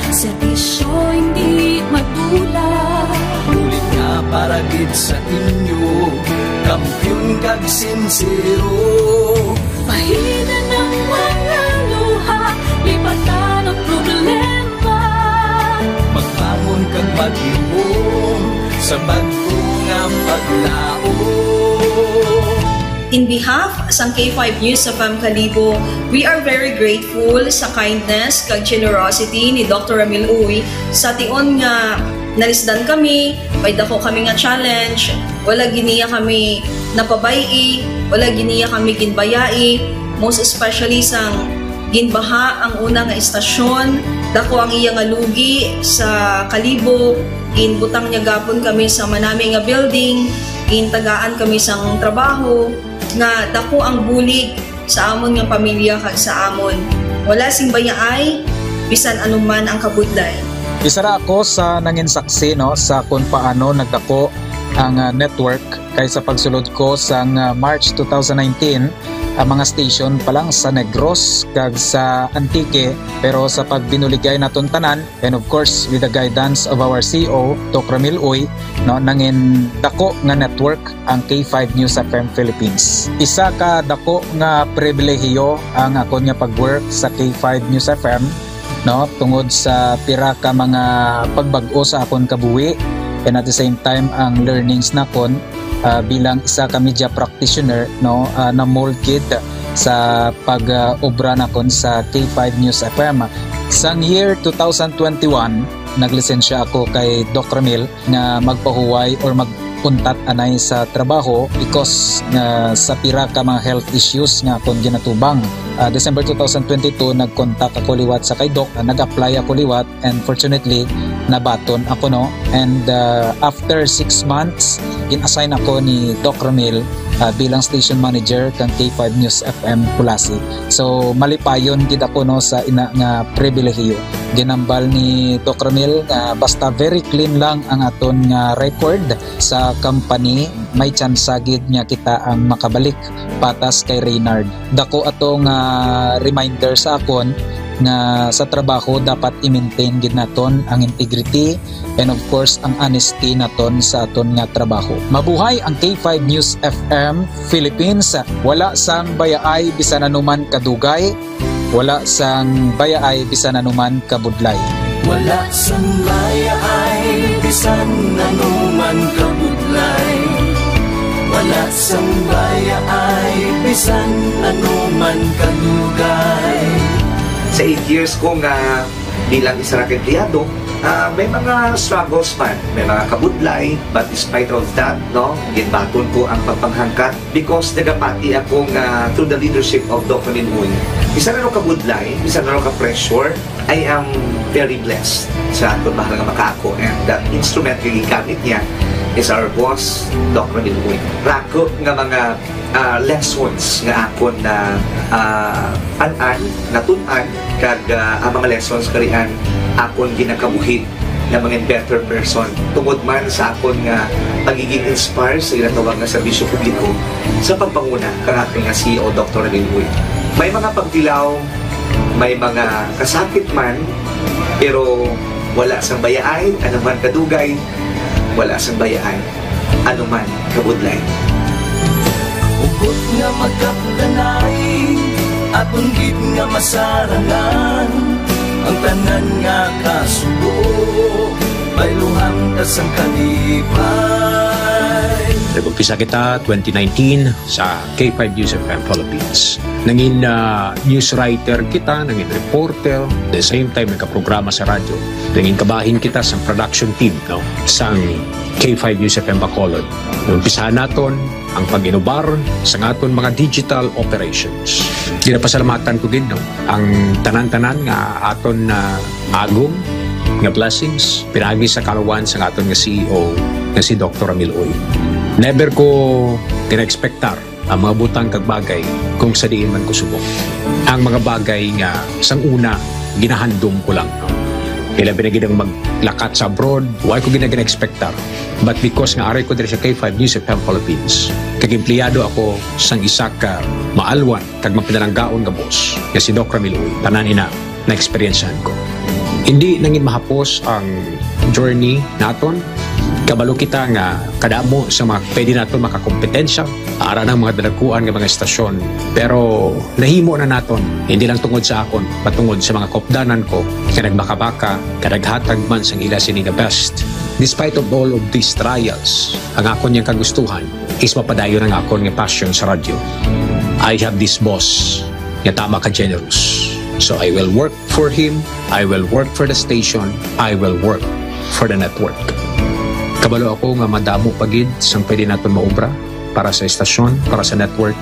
serbisyo hindi madula. Bulig nga para gid sa inyo, kampiyon kag sinsero. Hina ng mga luha, lipatan ang problema. Magbangon kag maglihom sa bag-o nga paglaom. In behalf sang K five News F M Kalibo, we are very grateful sa kindness kag generosity ni Doctor Ramil Uy. Sa tion nga nalisdan kami, may dako kami nga challenge, wala gid niya kami napabay-i, wala gid niya kami ginbayai, most especially sang ginbaha ang una nga estasyon, dako ang iya nga lugi sa Kalibo, ginbutang niya gapon kami sa manami nga building, gintagaan kami sang trabaho, nga dako ang bulig sa amon nga pamilya kag sa amon. Wala sing bayaay, bisan anuman ang kabudlay. Isa ra ako sa nangin saksi, no, sa kung paano nagdako ang, ah, network, kay sa pagsulod ko sang, ah, March two thousand nineteen, ang mga station pa lang sa Negros kag sa Antique, pero sa pagbinuligay naton tanan, and of course, with the guidance of our C E O, Doc Ramil Uy, no, nangin dako nga network ang K five News F M Philippines. Isa ka dako nga pribilehiyo ang akon nga pag-work sa K five News F M, no, tungod sa pira ka mga pagbag-o sa akon kabuhi, and at the same time ang learnings nakon, ah, bilang isa ka media practitioner, no, ah, na-mold gid sa pag, ah, obra nakon sa K five News F M. Sang year two thousand twenty-one, naglisensya ako kay Doc Ramil nga magpahuway or mag-untat anay sa trabaho because nga sa pira ka mga health issues nga akon ginatubang. Ah, December two thousand twenty-two, nag-contact ako liwat sa kay Doc, ah, nag-apply ako liwat, and fortunately, nabaton ako, no. And, ah, after six months, gin-assign ako ni Doc Ramil, ah, bilang station manager kang K five News F M Culasi. So, malipayon gid ako, no, sa ina nga pribilehiyo. Ginambal ni Doc Ramil nga basta very clean lang ang aton nga record sa company, may tsansa gid nga kita ang makabalik, patas kay Reynard. Dako ato nga reminder sa akon nga sa trabaho dapat i-maintain gid naton ang integrity and of course ang honesty naton sa aton nga trabaho. Mabuhay ang K five News F M Philippines. Wala sang bayaay bisan anuman kadugay, wala sang bayaay bisan anuman kabudlay. Wala sang bayaay bisan anuman kabudlay. Wala sang bayaay bisan anuman kadugay. Sa eight years ko nga bilang isa ra ka empleyado, ah, may mga struggles man, may mga kabudlay, but despite of that, no, ginbaton ko ang pagpanghangkat because nagapati ako nga through the leadership of Doc Ramil Uy, bisan ano kabudlay, bisan ano ka pressure, I am very blessed sa aton mahal nga makaako, and the instrument nga gigamit niya is our boss, Doc Ramil Uy. Rako nga mga, ah, lessons nga akon na, ah, an-an, natun-an, kag, ah, ang mga lessons karian akon ginakabuhi na mga better person tungod man sa akon nga pagiging inspire sa ginatawag nga serbisyo publiko sa pagpanguna kang aton nga C E O, Doctor Ramil Uy. May mga pagtilaw, may mga kasakit man, pero wala sang bayaay, ano man kadugay, wala sang bayaay, ano man kabudlay. Hugot nga magkapdanay, aton gid nga masarangan, ang tanan nga kasubo, bayluhan ta sang kalipay. Nag-umpisa kita twenty nineteen sa K five News F M Philippines. Nangin, ah, news writer kita, nangin reporter, the same time nagkaprograma sa radyo. Nangin kabahin kita sa production team, no, sang K five News F M Bacolod. Umpisahan naton ang pag-inubar sa aton mga digital operations. Ginapasalamatan ko gid, no, ang tanan-tanan nga aton na agom nga blessings pinaagi sa kaluwan sa aton nga C E O nga si Doctor Ramil Uy. Never ko gina-expectar ang mga butang kag bagay kung sa diin man ko subong. Ang mga bagay nga sang una ginahandom ko lang, no? Ilabi na gid ang maglakat sa abroad, wa ko gina-, gina-expectar. But because nga aray ko diri sa K five News F M Philippines, kag empleyado ako sang isa ka maalwan kag mapinalanggaon nga boss, nga si Doc Ramil Uy, tanan ina na-eksperyensyahan ko. Hindi nangin mahapos ang journey naton, Kabalo kita nga kadamo sa mga pwede naton makakompetensya ara ng mga dalaguan nga mga estasyon. Pero nahimo na naton, hindi lang tungod sa akon, matungod sa mga kopdanan ko nga nagmakabaka, nga naghatag man sang ila sini nga best. Despite of all of these trials, ang akon yang kagustuhan is mapadayon ang akon nga passion sa radyo. I have this boss nga tama ka generous. So I will work for him, I will work for the station, I will work for the network. Kabalo ako nga madamo pa gid sang pwede naton maubra para sa estasyon, para sa network,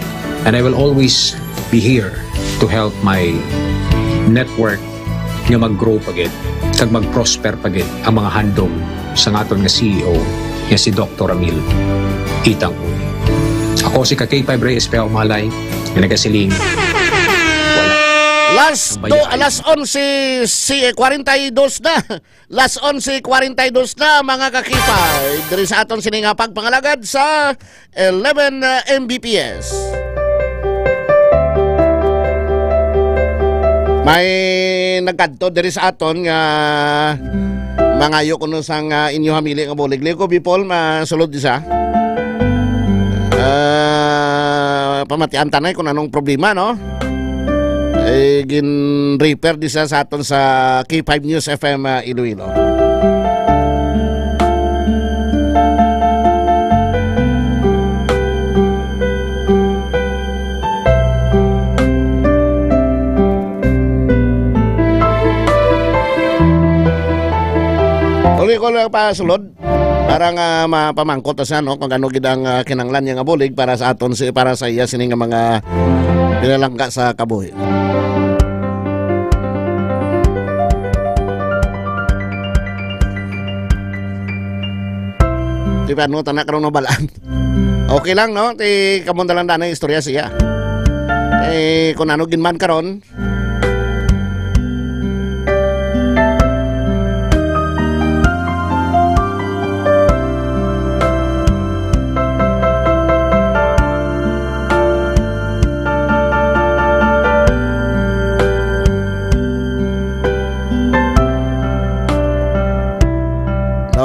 and I will always be here to help my network nga mag-grow pa gid kag mag-prosper pa gid ang mga handom sa aton nga C E O nga si Doktor Ramil Itang. Ako si ka K five Ray Espejo Malay nga nagasiling, wala. Last Ang do, bayaan. Alas onse si, kwarenta y dos na. Las onse kwarenta y dos na, mga kakipay. Diri sa aton sini nga pagpangalagad sa eleven, uh, M B P S. May nagkadto diri sa aton nga mangayo kuno sang, uh, inyo hamili nga bulig. Liw ko, Bipol, masulod isa. Ah, pamatian tanay kung anong problema, no? Eh, gin-refer di sa, sa aton sa K five News F M, ah, Iloilo. Tuloy ko lang pa sulod. Para nga mapamangkot ta siya, no, kung ano gid ang, ah, kinahanglan niya nga bulig para sa aton si, para sa iya sini nga mga pinalangga sa kabuhi. Di ba, no, tana karon mabalaan? Okay lang, no? Ti kamo na lang danay istorya siya. Eh, kung ano gid man karon,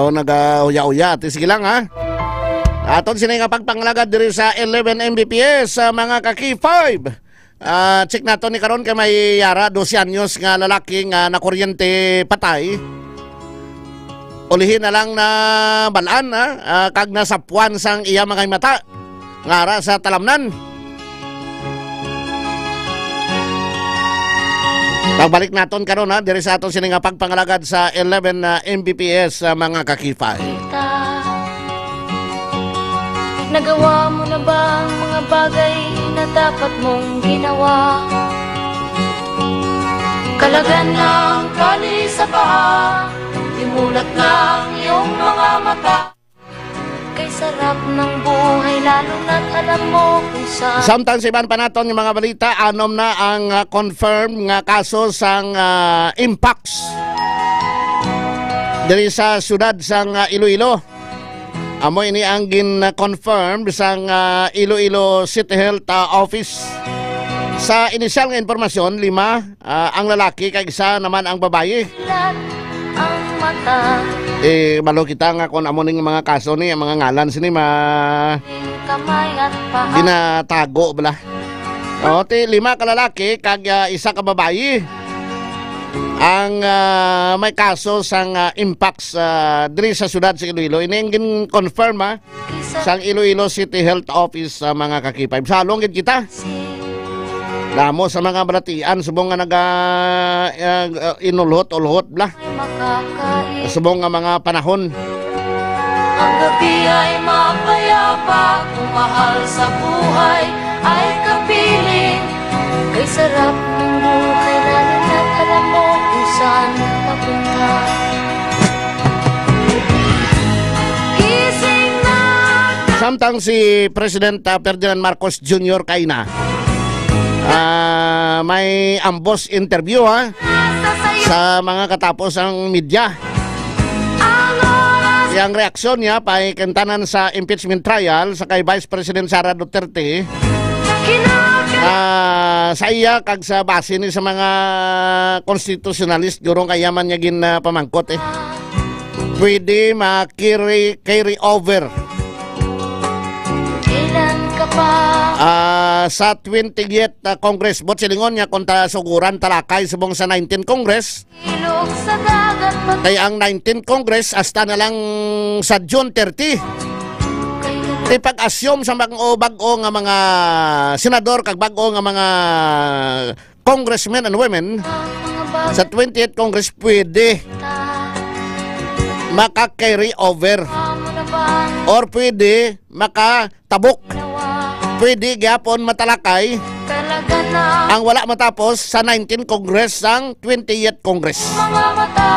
So, nagahuya-huya. Ti, sige lang, ha? Aton sini nga pagpangalagad diri sa eleven M B P S, sa mga ka-K five. Ah, check nato ni karon kay may yara, dose anyos nga lalaki nga nakuryente patay. Ulihi na lang na balaan, ha? Ah, kag nasapwan sang iya mga mata. Ngara sa talamnan. Pagbalik naton karon, ha, diri sa aton sini nga pagpangalagad sa eleven na M B P S, sa mga kakipay. Nagawa mo na ba ang mga bagay na dapat mong ginawa? Kalagan na ang kali sa paa, imulat na ang iyong mga mata. Kay sarap ng buhay, lalo na't alam mo kung saan. Samtang sa iban pa naton nga mga balita, anom na ang, ah, confirm nga kaso sang, ah, mpox diri sa siyudad sang, ah, Iloilo. Amo ini ang gin-confirm sang, ah, Iloilo City Health, ah, Office. Sa inisyal nga impormasyon, lima, ah, ang lalaki, kag isa naman ang babayi. Ang mata. Eh, balo kita nga kung amo ning mga kaso ni, ang mga ngalan sini ma-, Kamay at paa. Ginatago bala. O, ti lima ka lalaki kag, ah, isa ka babayi ang, ah, may kaso sang, ah, mpox, ah, diri sa siyudad sa Iloilo. Ini ang gin-confirm, ha, sang Iloilo City Health Office, ah, mga kakipay. Salong gid kita. Damo sa mga balatian subong nga naga-, ah, ah, inulhot-ulhot bala. Subong nga mga panahon. Ang gabi ay mapayapa, kung mahal sa buhay ay kapiling. Kay sarap ng buhay, lalo na't alam mo kung saan papunta. Gising na. Samtang si President, ah, Ferdinand Marcos Junior kaina, ah, may ambos interview, ha, sa mga katapos ang media. Ang oras. Iyang reaksyon niya paikentanan sa impeachment trial sa kay Vice President Sara Duterte, ah, sa iya kag sa base ni sa mga konstitusyonalist, guro, kaya man niya gin, ah, pamangkot, eh. pwede ma-carry, carry over. Kailan ka pa? Ah, sa twentieth, ah, Congress. Buot silingon niya kung ta suguran talakay subong sa nineteenth Congress. Ilog sa dagat pa. Kay ang nineteenth Congress hasta na lang sa June thirty. Kailan Di pag-assume sa bag-o, bag-o nga mga senador kag bag-o nga mga congressmen and women sa twentieth Congress pwede maka-carry over or pwede makatabok. Pwede gyapon matalakay ang wala matapos sa nineteenth Congress sang twentieth Congress. Mga mata,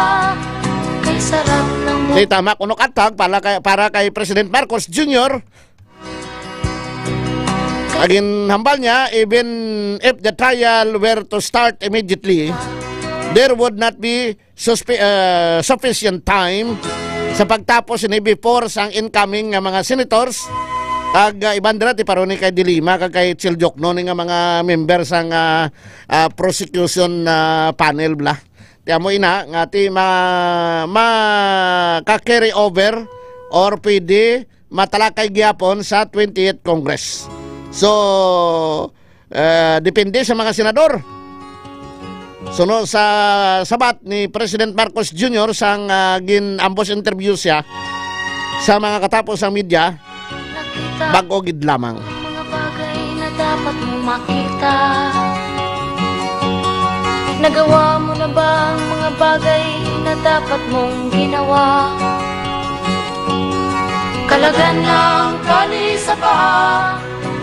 kay sarap ng Di tama kuno katag para kay, para kay President Marcos Junior. Ang ginhambal niya, even if the trial were to start immediately, there would not be suspe-, uh, sufficient time sa pagtapos ini before sang incoming nga mga senators. Kag, uh, iban dira ti paruni kay Dilima kag kay Chil Diokno ni nga mga member sang, uh, uh, prosecution, uh, panel bla. Ti amo ina nga ti ma-, maka-carry over or pwede matalakay gyapon sa twentieth Congress. So, eh, depende sa mga senador. Suno sa sabat ni President Marcos Junior sang, ah, gin-ambos interview siya sa mga katapos sang media, bag-o gid lamang. Mga bagay na dapat mong makita. Nagawa mo na ba ang mga bagay na dapat mong ginawa? Kalagan ng kali sa paa,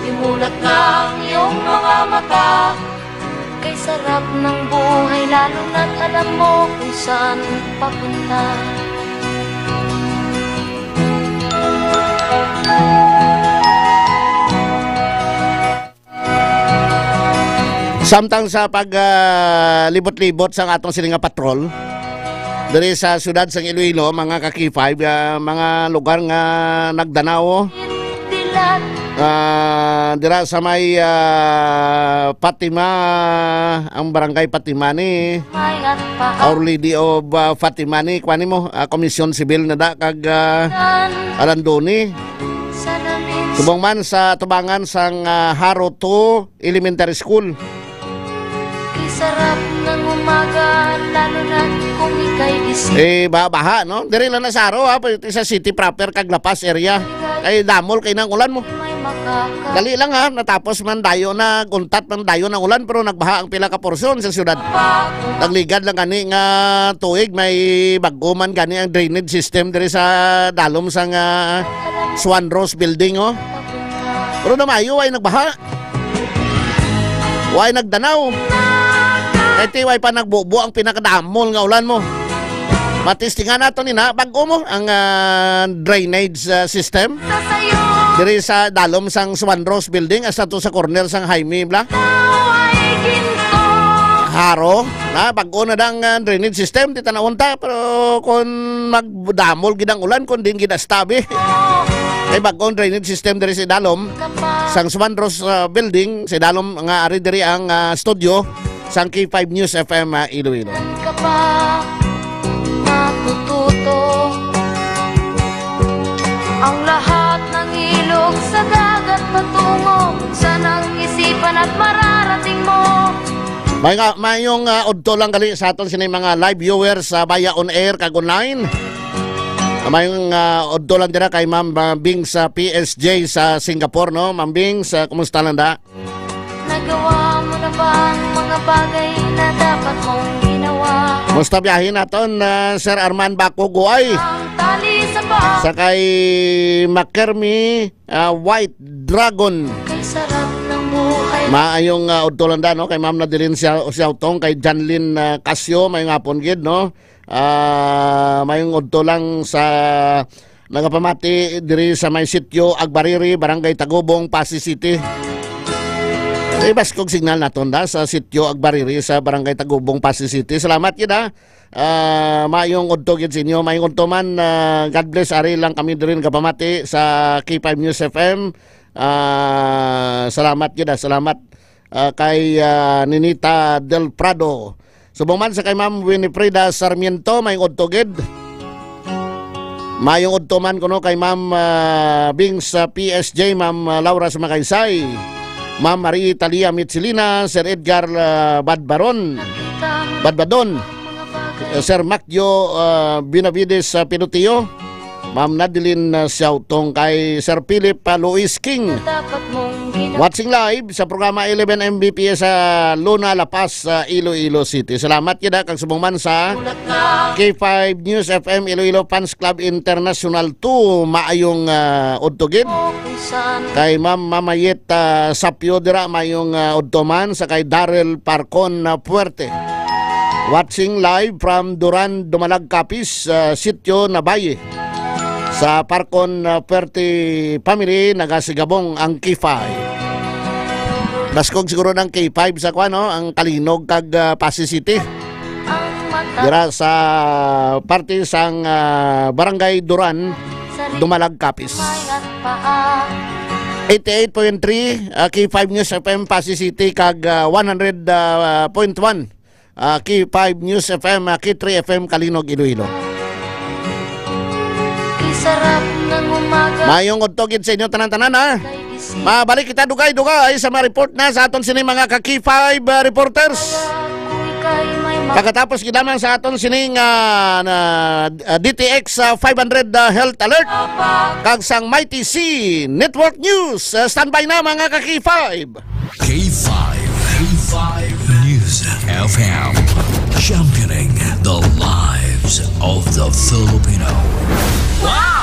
imulat na ang iyong mga mata. Kay sarap ng buhay, lalo na't alam mo kung saan papunta. Samtang sa pag, ah, libot-libot sang atong sini nga patrol diri sa siyudad sang Iloilo, mga ka-K five, ah, mga lugar nga nagdanaw, ah, dira sa may, ah, Fatima, ang barangay Fatima ni Our Lady of, ah, Fatima ni, kuwan mo, ah, Komisyon Sibil na da, kag, ah, Alandoni. Subong man sa tubangan sang, ah, Haro two Elementary School. Kay sarap ng umaga, lalo na kung ika'y gising. Eh, ba-, baha, no? Diri lang na sa Haro, ha? Pwede sa city proper, kag La Paz area. Kay damol kay nang ulan mo. May makaka- Dali lang, ha? Natapos man dayo na, guntat man dayo ng ulan, pero nagbaha ang pila ka porsyon sa syudad. Nagligad lang gani nga tuig, may bag-o man gani ang drainage system diri sa dalom sang, ah, Swan Rose Building, oh. Pero na maayo, ay nagbaha. Way nagdanaw. Kay ti way pa nagbubo ang pinakadamol nga ulan mo. Matistingan nato ni na, bag-o mo ang, ah, drainage, ah, system. Diri sa dalom sang Swan Rose Building, hasta to sa corner sang Jaime, bla. Haro, na, bag-o na dang, ah, drainage system, di ta naunta, pero kung magdamol gid ang ulan, kung din gid astabi. Kay bag-ong drainage system diri sa dalom, sang Swan Rose, ah, Building, sa dalom nga ari diri ang, ah, studio sang K five News F M, ah, Iloilo. Ka pa matututo ang lahat ng ilog sa dagat patungo sa nang isipan at mararating mo. May nga, mayong, ah, udto lang gali sa aton sini mga live viewers sa Baya on Air kag online. Mayong, ah, udto lang dira kay Ma'am, ah, Bing sa P S J sa Singapore, no? Ma'am Bing, sa, kumusta lang da? Nagawa mo na ba ang mga bagay na dapat mong ginawa? Musta biyahe naton, ah, Sir Arman Baco Guay? Ang tali sa paa. Sa kay Makermi, ah, White Dragon. Kay sarap ng buhay. Maayong, ah, udto lang da, no? Kay Ma'am Nadeline Siaw-, Siawtong, kay Janlyn, ah, Casio, maayong hapon gid, no? Ah, maayong udto lang sa nagapamati diri sa may Sitio Agbariri, Barangay Tagubong, Passi City. Ibaskog signal naton da sa Sitio Agbariri sa Barangay Tagubong, Passi City. Salamat gid, ha. Ah, maayong udto gid sa inyo. Maayong udto man, ah, God bless. Ari lang kami diri nagapamati sa K five News F M. Ah, salamat gid, ah. Salamat, ah, kay, ah, Ninita Del Prado. Subong man sa kay Ma'am Winifreda Sarmiento, maayong udto gid. Mayong udto man kuno kay Ma'am, ah, Bing sa P S J, Ma'am, ah, Laura sa Makaysay, Ma'am Marie Talia Mitsilina, Sir Edgar, ah, Badbaron, Badbadon, eh, Sir Macjo, ah, Benavides sa Pinutio, Ma'am Nadilin, ah, Siautong, kay Sir Philip, ah, Luis King. Watching live sa programa eleven M B P S sa Luna, La Paz, sa Iloilo City. Salamat kita kag subong man sa K five News F M Iloilo Fans Club International two. Maayong, ah, udto gid. Kay Ma'am Mamayet, ah, Sapyo dira, maayong, ah, udto man sa kay Daryl Parcon, ah, Puerte. Watching live from Duran, Dumalag, Capiz, ah, Sitio Nabaye. Sa Parcon, ah, Puerte family, nagasigabong ang K five. Baskog siguro ng K five sa kwan, no? Ang Kalinog kag, ah, Passi City. Dira sa parte sang, ah, Barangay Duran, Dumalag, Capiz. Eighty-eight point three, ah, K five News F M Passi City kag, ah, one hundred point one, ah, K five News F M, ah, K three F M Kalinog, Iloilo. Mayong udto gid sa inyo tanan-tanan, ha? Mabalik kita dugay-dugay sa mga report na sa aton sini mga ka K five, ah, reporters. Pagkatapos gid lamang sa aton sining, ah, na, ah, D T X, ah, five hundred, ah, Health Alert, kag sang Mighty C Network News. Ah, standby na, mga ka K five. K five, K five News F M, championing the lives of the Filipino. Wow!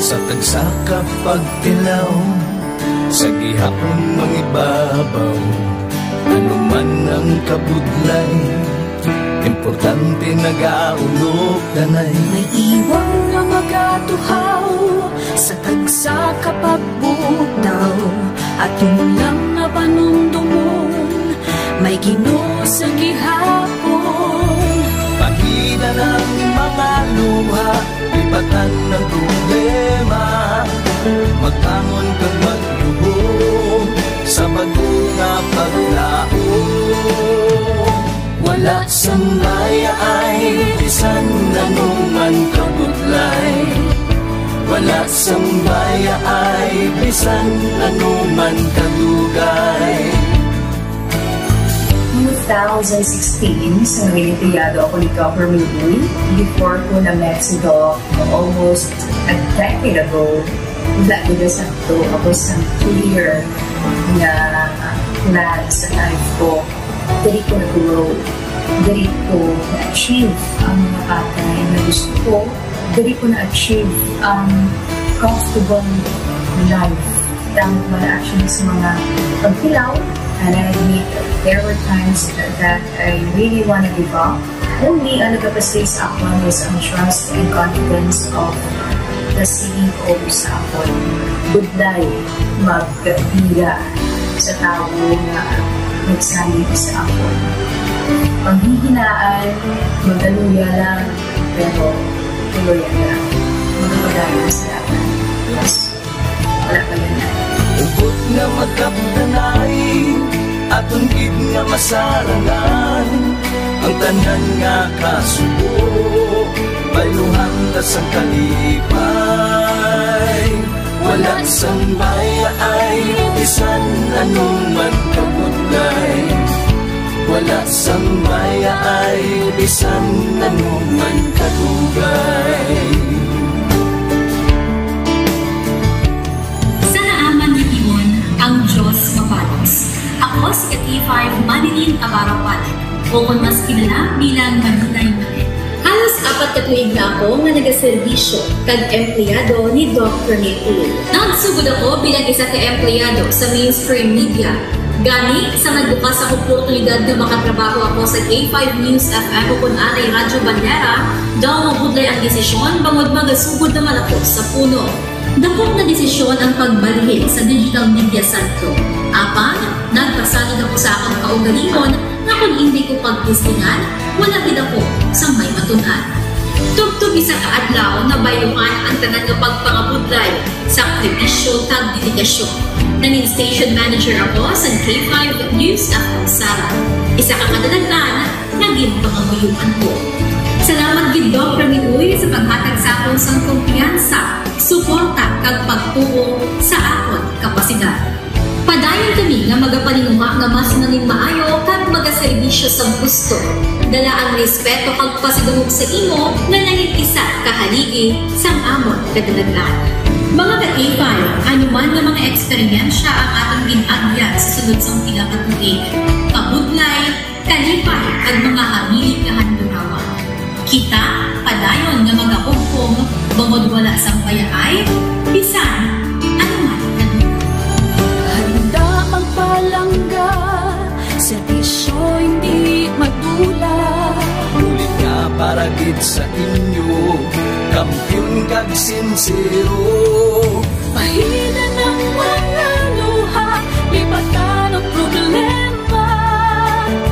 Sa tagsa ka pagtilaw, sa gihapon mangibabaw, ano man ang kabudlay, importante nagaulog danay. May iwang nga magatuhaw sa tagsa ka pagbugtaw, aton lang nga panumdumon, may Ginoo sa gihapon. Pahina ang mga luha, lipatan ang problema, magbangon kag magluhom sa bag-o nga paglaom. Wala sang mayaay bisan ano man kabudlay. Wala sang mayaay bisan ano man kadugay. Two thousand sixteen, sa naging empleyado ako ni Governor Uy, before ko na-met si Doc, almost a decade ago, wala ko na sakto. Ako sa clear nga plan sa life ko. Diri ko nag-grow. Diri ko na-achieve ang mga bagay na gusto ko. Diri ko na-achieve ang comfortable life. Tama ko na actually sa mga pagtilaw, and I admit there were times that I really wanna give up. Only ang nagapastig sa akon is ang trust and confidence of the C E O sa akon. Budlay magpila sa tawo nga nagsalig sa akon. Panghihinaan, magkaluya lang, pero tuloy lang. Magpapadayon sa laban. Yes. Wala pa yan. Hugot nga magkapdanay, aton gid nga masarangan ang tanan nga kasubo. Bayluhan ta sang kalipay. Wala sang mayaay, bisan ano man kabudlay. Wala sang mayaay, bisan ano man kadugay. Sa naaman nga tion, ang Dios mapalos. Ako si ka K five Manilyn Abarapan, o kon mas kilala bilang Maninay Manet. Halos apat ka tuig na ako nga nagaserbisyo kag empleyado ni Doc Rene Tuloy. Nagsugod ako bilang isa ka empleyado sa mainstream media. Gani, sa nagbukas ang oportunidad nga makatrabaho ako sa K five News F M o kon anay Radyo Bandera, daw mabudlay ang desisyon bangod magasugod naman ako sa puno. Dako nga desisyon ang pagbalhin sa digital media sentro. Apan, nagpasalig ako sa akon kaugalingon nga kon indi ko pagtistingan, wala gid ako sang may matun-an. Tubtob isa ka adlaw, nabayluhan ang tanan nga pagpangabudlay, sakripisyo, kag dedikasyon. Nangin station manager ako sa K five News F M Sala. Isa ka kadalaghan nga ginpangamuyoan ko. Salamat gid, Doc Rami Uy, sa paghatag sa akon sang kumpiyansa, suporta, kag pagtuo sa akon kapasidad. Padayon kami nga magapaninguha nga mas manginmaayo kag magaserbisyo sa gusto. Dala ang respeto kag pasidungog sa imo nga nangin isa ka haligi sang amon kadalagan. Mga ka-K five, ano man nga mga eksperyensya ang aton gin-agyan sa sulod sang pila ka tuig, kabudlay, kalipay, kag mga habilin nga handurawan. Kita padayon nga magahugpong bangod wala sang payaay bisan ano man nga lugar. Handa magpalangga, serbisyo hindi madula. Ulit nga para gid sa inyo, kampiyon kag sinsero. Pahilan ang mga luha, lipatan ang problema.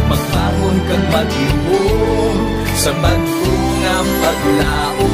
Magbangon kag maghimo sa bag-o nga paglaom.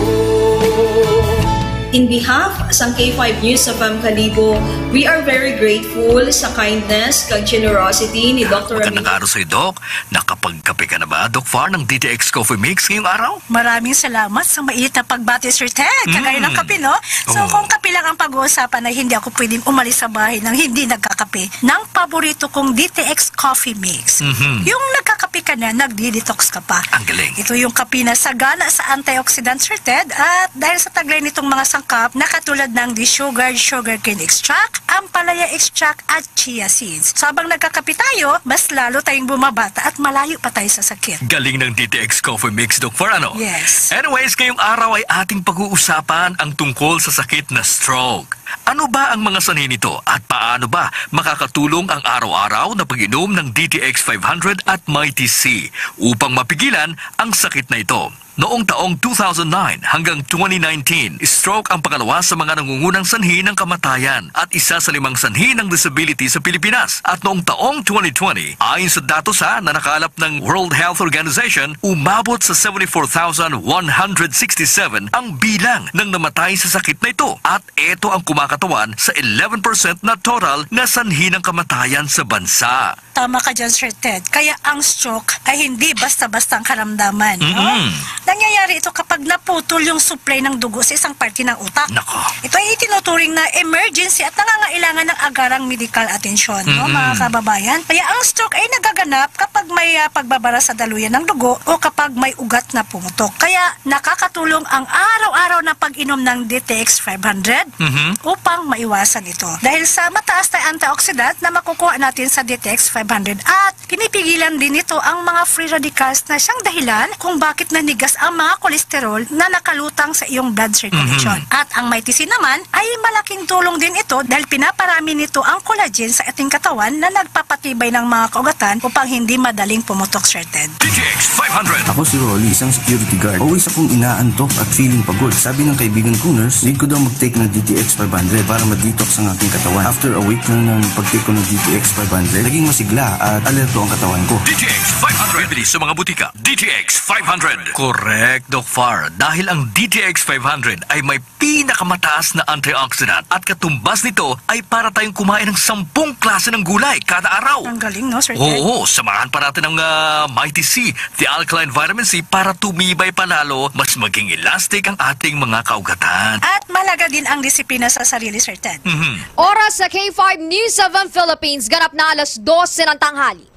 In behalf sang K five News F M Kalibo, we are very grateful sa kindness kag generosity ni Doctor Magandang Ramirez. Araw sa'yo, Doc. Nakapagkape ka na ba, Doc Far, ng D T X Coffee Mix ngayong araw? Maraming salamat sa mainit na pagbati, Sir Ted. Kagaya ng Mm. kape, no? So, Oo. kung kape lang ang pag-uusapan, ay hindi ako pwedeng umalis sa bahay nang hindi nagkakape ng paborito kong D T X Coffee Mix. Mhm. Yung nagkakape ka na, nagdi-detox ka pa. Ang galing. Ito yung kape na sagana sa antioxidant, Sir Ted. At dahil sa taglay nitong mga sangkap na katulad ng desugared sugarcane extract, ampalaya extract, at chia seeds. So, habang nagkakape tayo, mas lalo tayong bumabata at malayo pa tayo sa sakit. Galing ng D T X Coffee Mix, Doc Far, ano? Yes. Anyways, ngayong araw ay ating pag-uusapan ang tungkol sa sakit na stroke. Ano ba ang mga sanhi nito at paano ba makakatulong ang araw-araw na pag-inom ng D T X five hundred at Mighty C upang mapigilan ang sakit na ito? Noong taong two thousand nine hanggang twenty nineteen, stroke ang pangalawa sa mga nangungunang sanhi ng kamatayan at isa sa limang sanhi ng disability sa Pilipinas. At noong taong twenty twenty, ayon sa datos, ha, na nakalap ng World Health Organization, umabot sa seventy-four thousand one hundred sixty-seven ang bilang ng namatay sa sakit na ito. At ito ang kumakatawan sa eleven percent na total na sanhi ng kamatayan sa bansa. Tama ka dyan, Sir Ted. Kaya ang stroke ay hindi basta-basta ang karamdaman, no? Mm-mm. Nangyayari ito kapag naputol yung supply ng dugo sa isang parte ng utak. Nako. Ito ay itinuturing na emergency at nangangailangan ng agarang medical atensyon, no, Mm-mm. mga kababayan? Kaya ang stroke ay nagaganap kapag may, ah, pagbabara sa daluyan ng dugo o kapag may ugat na pumutok. Kaya nakakatulong ang araw-araw na pag-inom ng D T X five hundred Mhm. upang maiwasan ito. Dahil sa mataas na antioxidant na makukuha natin sa D T X five hundred at pinipigilan din nito ang mga free radicals na siyang dahilan kung bakit nanigas ang mga kolesterol na nakalutang sa iyong blood circulation. Mhm. At ang Mighty C naman ay malaking tulong din ito dahil pinaparami nito ang collagen sa ating katawan na nagpapatibay ng mga kaugatan upang hindi madaling pumutok, Sir Ted. D T X five hundred. Ako si Rolly, isang security guard. Always akong inaantok at feeling pagod. Sabi ng kaibigan kong nurse, need ko daw mag-take ng D T X five hundred para ma-detox ang aking katawan. After a week lang ng pag-take ko ng D T X five hundred, naging masigla at alerto ang katawan ko. D T X five hundred. Bibili sa mga butika. D T X five hundred. Correct, Doc Far. Dahil ang D T X five hundred ay may pinakamataas na antioxidant at katumbas nito ay para tayong kumain ng sampung klase ng gulay kada araw. Ang galing, no, Sir Ted? Oo, samahan pa natin ng, ah, Mighty C, the alkaline vitamin C, para tumibay pa lalo, mas maging elastic ang ating mga kaugatan. At mahalaga din ang disiplina sa sarili, Sir Ted. Mhm. Oras sa K five News seven Philippines, ganap na alas dose ng tanghali.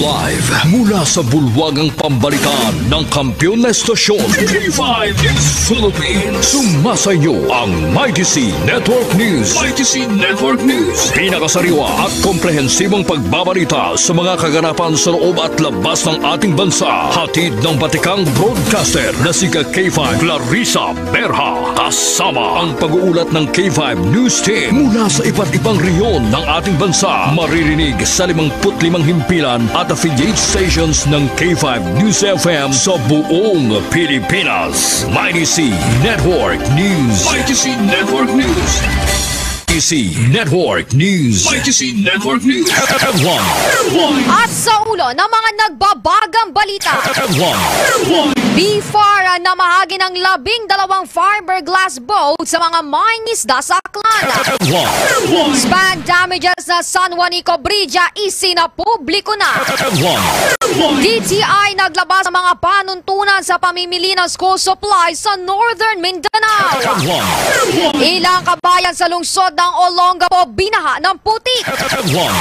Live mula sa bulwagang pambalitaan ng kampiyon na estasyon, K five News Philippines. Sumasayo ang Mighty C Network News. Mighty C Network News. Pinakasariwa at komprehensibong pagbabalita sa mga kaganapan sa loob at labas ng ating bansa. Hatid ng batikang broadcaster na si ka K five Clarissa Berha. Kasama ang pag-uulat ng K five News Team mula sa iba't ibang rehiyon ng ating bansa. Maririnig sa limangput limang himpilan At affiliate stations ng K five News F M sa buong Pilipinas. Mighty C Network News. Mighty C Network News. Mighty C Network News. Mighty C Network News. Headline. At sa ulo ng mga nagbabagang balita, Headline. BFAR namahagi ng labing dalawang fiberglass boat sa mga mangingisda sa Aklan. Headline. Span damages na San Juanico Bridge isinapubliko na. Headline. D T I naglabas ng mga panuntunan sa pamimili ng school supplies sa Northern Mindanao. Headline. Ilang kabayan sa lungsod ng Olongapo binaha ng putik. Headline.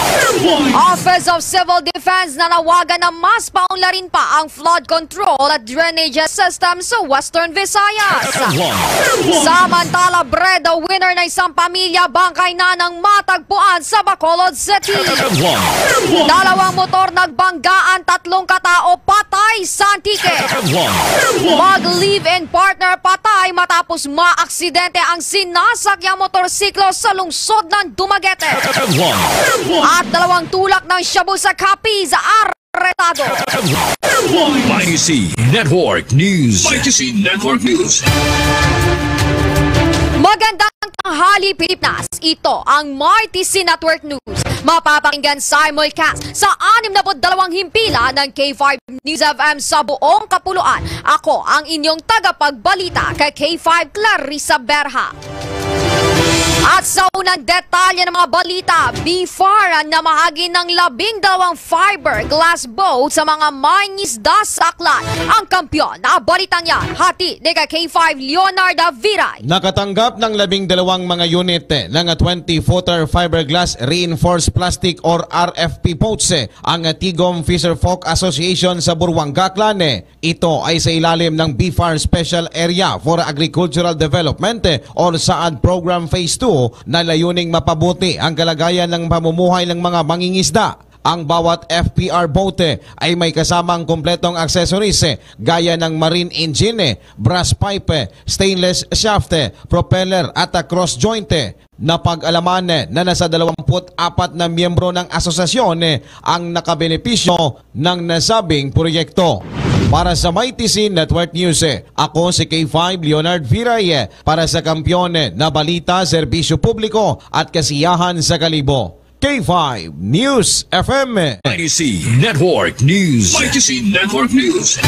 Office of Civil Defense nanawagan na mas paunlarin pa ang flood control at drainage system sa Western Visayas. Headline. Samantala, breadwinner na isang pamilya bangkay na ng matagpuan sa Bacolod City. Headline. Dalawang motor nagbanggaan, tatlong katao patay sa Antique. Headline. Mag-live-in partner patay matapos maaksidente ang sinasakyang motorsiklo sa lungsod ng Dumaguete. Headline. At dalawang tulak ng shabu sa Capiz, arestado. Mighty C Network News. Mighty C Network News. Magandang tanghali, Pilipinas. Ito ang Mighty C Network News. Mapapakinggan simulcast sa anim na put dalawang himpilan ng K five News F M sa buong kapuluan. Ako ang inyong tagapagbalita kay K five, Clarissa Berha. At sa unang detalye ng mga balita, BFAR namahagi ng labing dalawang fiberglass boat sa mga mangingisda sa Aklan. Ang kampiyon na balitang yan, hatid ni ka K five Leonarda Viray. Nakatanggap ng labing dalawang mga unit ng twenty footer fiberglass reinforced plastic or R F P boats ang Tigom Fisherfolk Association sa Buruanga, Aklan. Ito ay sa ilalim ng BFAR Special Area for Agricultural Development, eh, or SAAD Program Phase two, na layuning mapabuti ang kalagayan ng pamumuhay ng mga mangingisda. Ang bawat F P R boat, eh, ay may kasamang kompletong accessories, eh, gaya ng marine engine, eh, brass pipe, eh, stainless shaft, eh, propeller at, ah, cross joint, eh. Napag-alaman, eh, na nasa dalawampu't apat na miyembro ng asosasyon, eh, ang nakabenepisyo ng nasabing proyekto. Para sa Mighty C Network News, eh, ako si K five Leonard Viray, eh, para sa Kampiyon, eh, na Balita, Serbisyo Publiko at Kasiyahan sa Kalibo. K five News F M. Mighty C Network News. Mighty C Network News.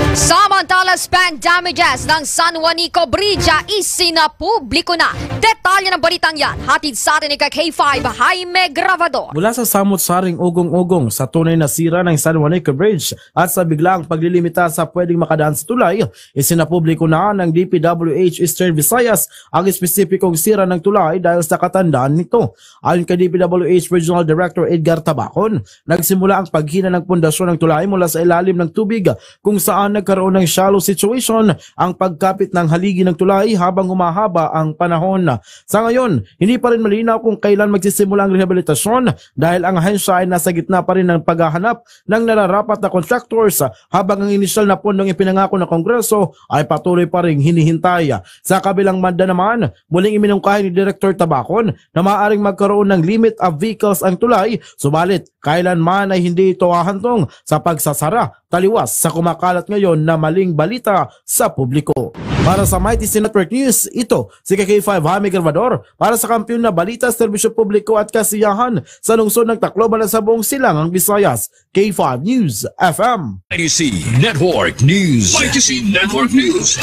Samantala, span damages ng San Juanico Bridge isinapubliko na. Detalye ng balitang yan, hatid sa atin ni ka K five Jaime Grabador. Mula sa samot-saring ugong-ugong sa tunay na sira ng San Juanico Bridge at sa biglaang paglilimita sa pwedeng makadaan sa tulay, isinapubliko na ng D P W H Eastern Visayas ang espesipikong sira ng tulay dahil sa katandaan nito. Ayon kay D P W H Regional Director Edgar Tabacon, nagsimula ang paghina ng pundasyon ng tulay mula sa ilalim ng tubig, kung saan nagkaroon ng shallow situation ang pagkapit ng haligi ng tulay habang humahaba ang panahon. Sa ngayon, hindi pa rin malinaw kung kailan magsisimula ang rehabilitasyon dahil ang ahensya ay nasa gitna pa rin ng paghahanap ng nararapat na contractors, habang ang inisyal na pondong ipinangako ng Kongreso ay patuloy pa ring hinihintay. Sa kabilang banda naman, muling iminungkahi ni Director Tabacon na maaaring magkaroon ng limit of vehicles ang tulay, subalit kailanman ay hindi ito hahantong sa pagsasara, taliwas sa kumakalat ngayon na maling balita sa publiko. Para sa Mighty C Network News, ito si K K five Jaime Grabador para sa Kampiyon na Balita, Serbisyo Publiko at Kasiyahan sa lungsod ng Tacloban at sa buong Silangang Visayas. K five News F M. Mighty C Network News. Mighty C Network News.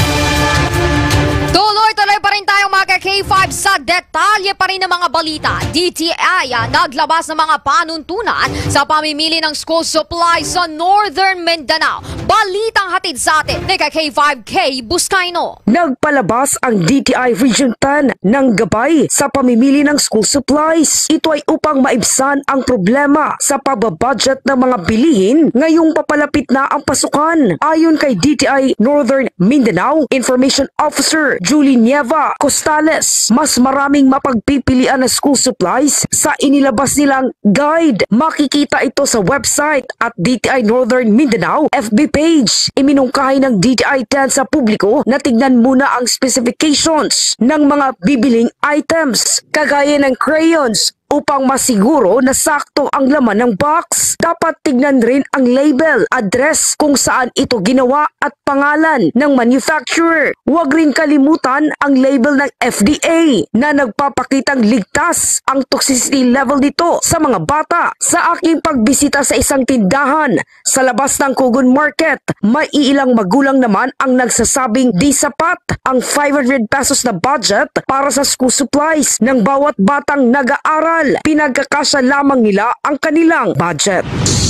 Tuloy-tuloy pa rin tayo, mga ka K five, sa detalye pa rin ng mga balita. D T I, ah, naglabas ng mga panuntunan sa pamimili ng school supplies sa Northern Mindanao. Balitang hatid sa atin ni ka K five Kay Buscaino. Nagpalabas ang D T I Region ten ng gabay sa pamimili ng school supplies. Ito ay upang maibsan ang problema sa pababudget ng mga bilihin ngayong papalapit na ang pasukan. Ayon kay D T I Northern Mindanao Information Officer Julie Nieva Costales, mas maraming mapagpipilian na school supplies sa inilabas nilang guide. Makikita ito sa website at D T I Northern Mindanao F B page. Iminungkahi ng D T I ten sa publiko na tignan muna ang specifications ng mga bibiling items, kagaya ng crayons, upang masiguro na sakto ang laman ng box. dapat tignan rin ang label, address kung saan ito ginawa at pangalan ng manufacturer. Huwag rin kalimutan ang label ng F D A na nagpapakitang ligtas ang toxicity level nito sa mga bata. Sa aking pagbisita sa isang tindahan sa labas ng Kugon Market, may ilang magulang naman ang nagsasabing di sapat ang five hundred pesos na budget para sa school supplies ng bawat batang nag-aaral. Pinagkakasya lamang nila ang kanilang budget.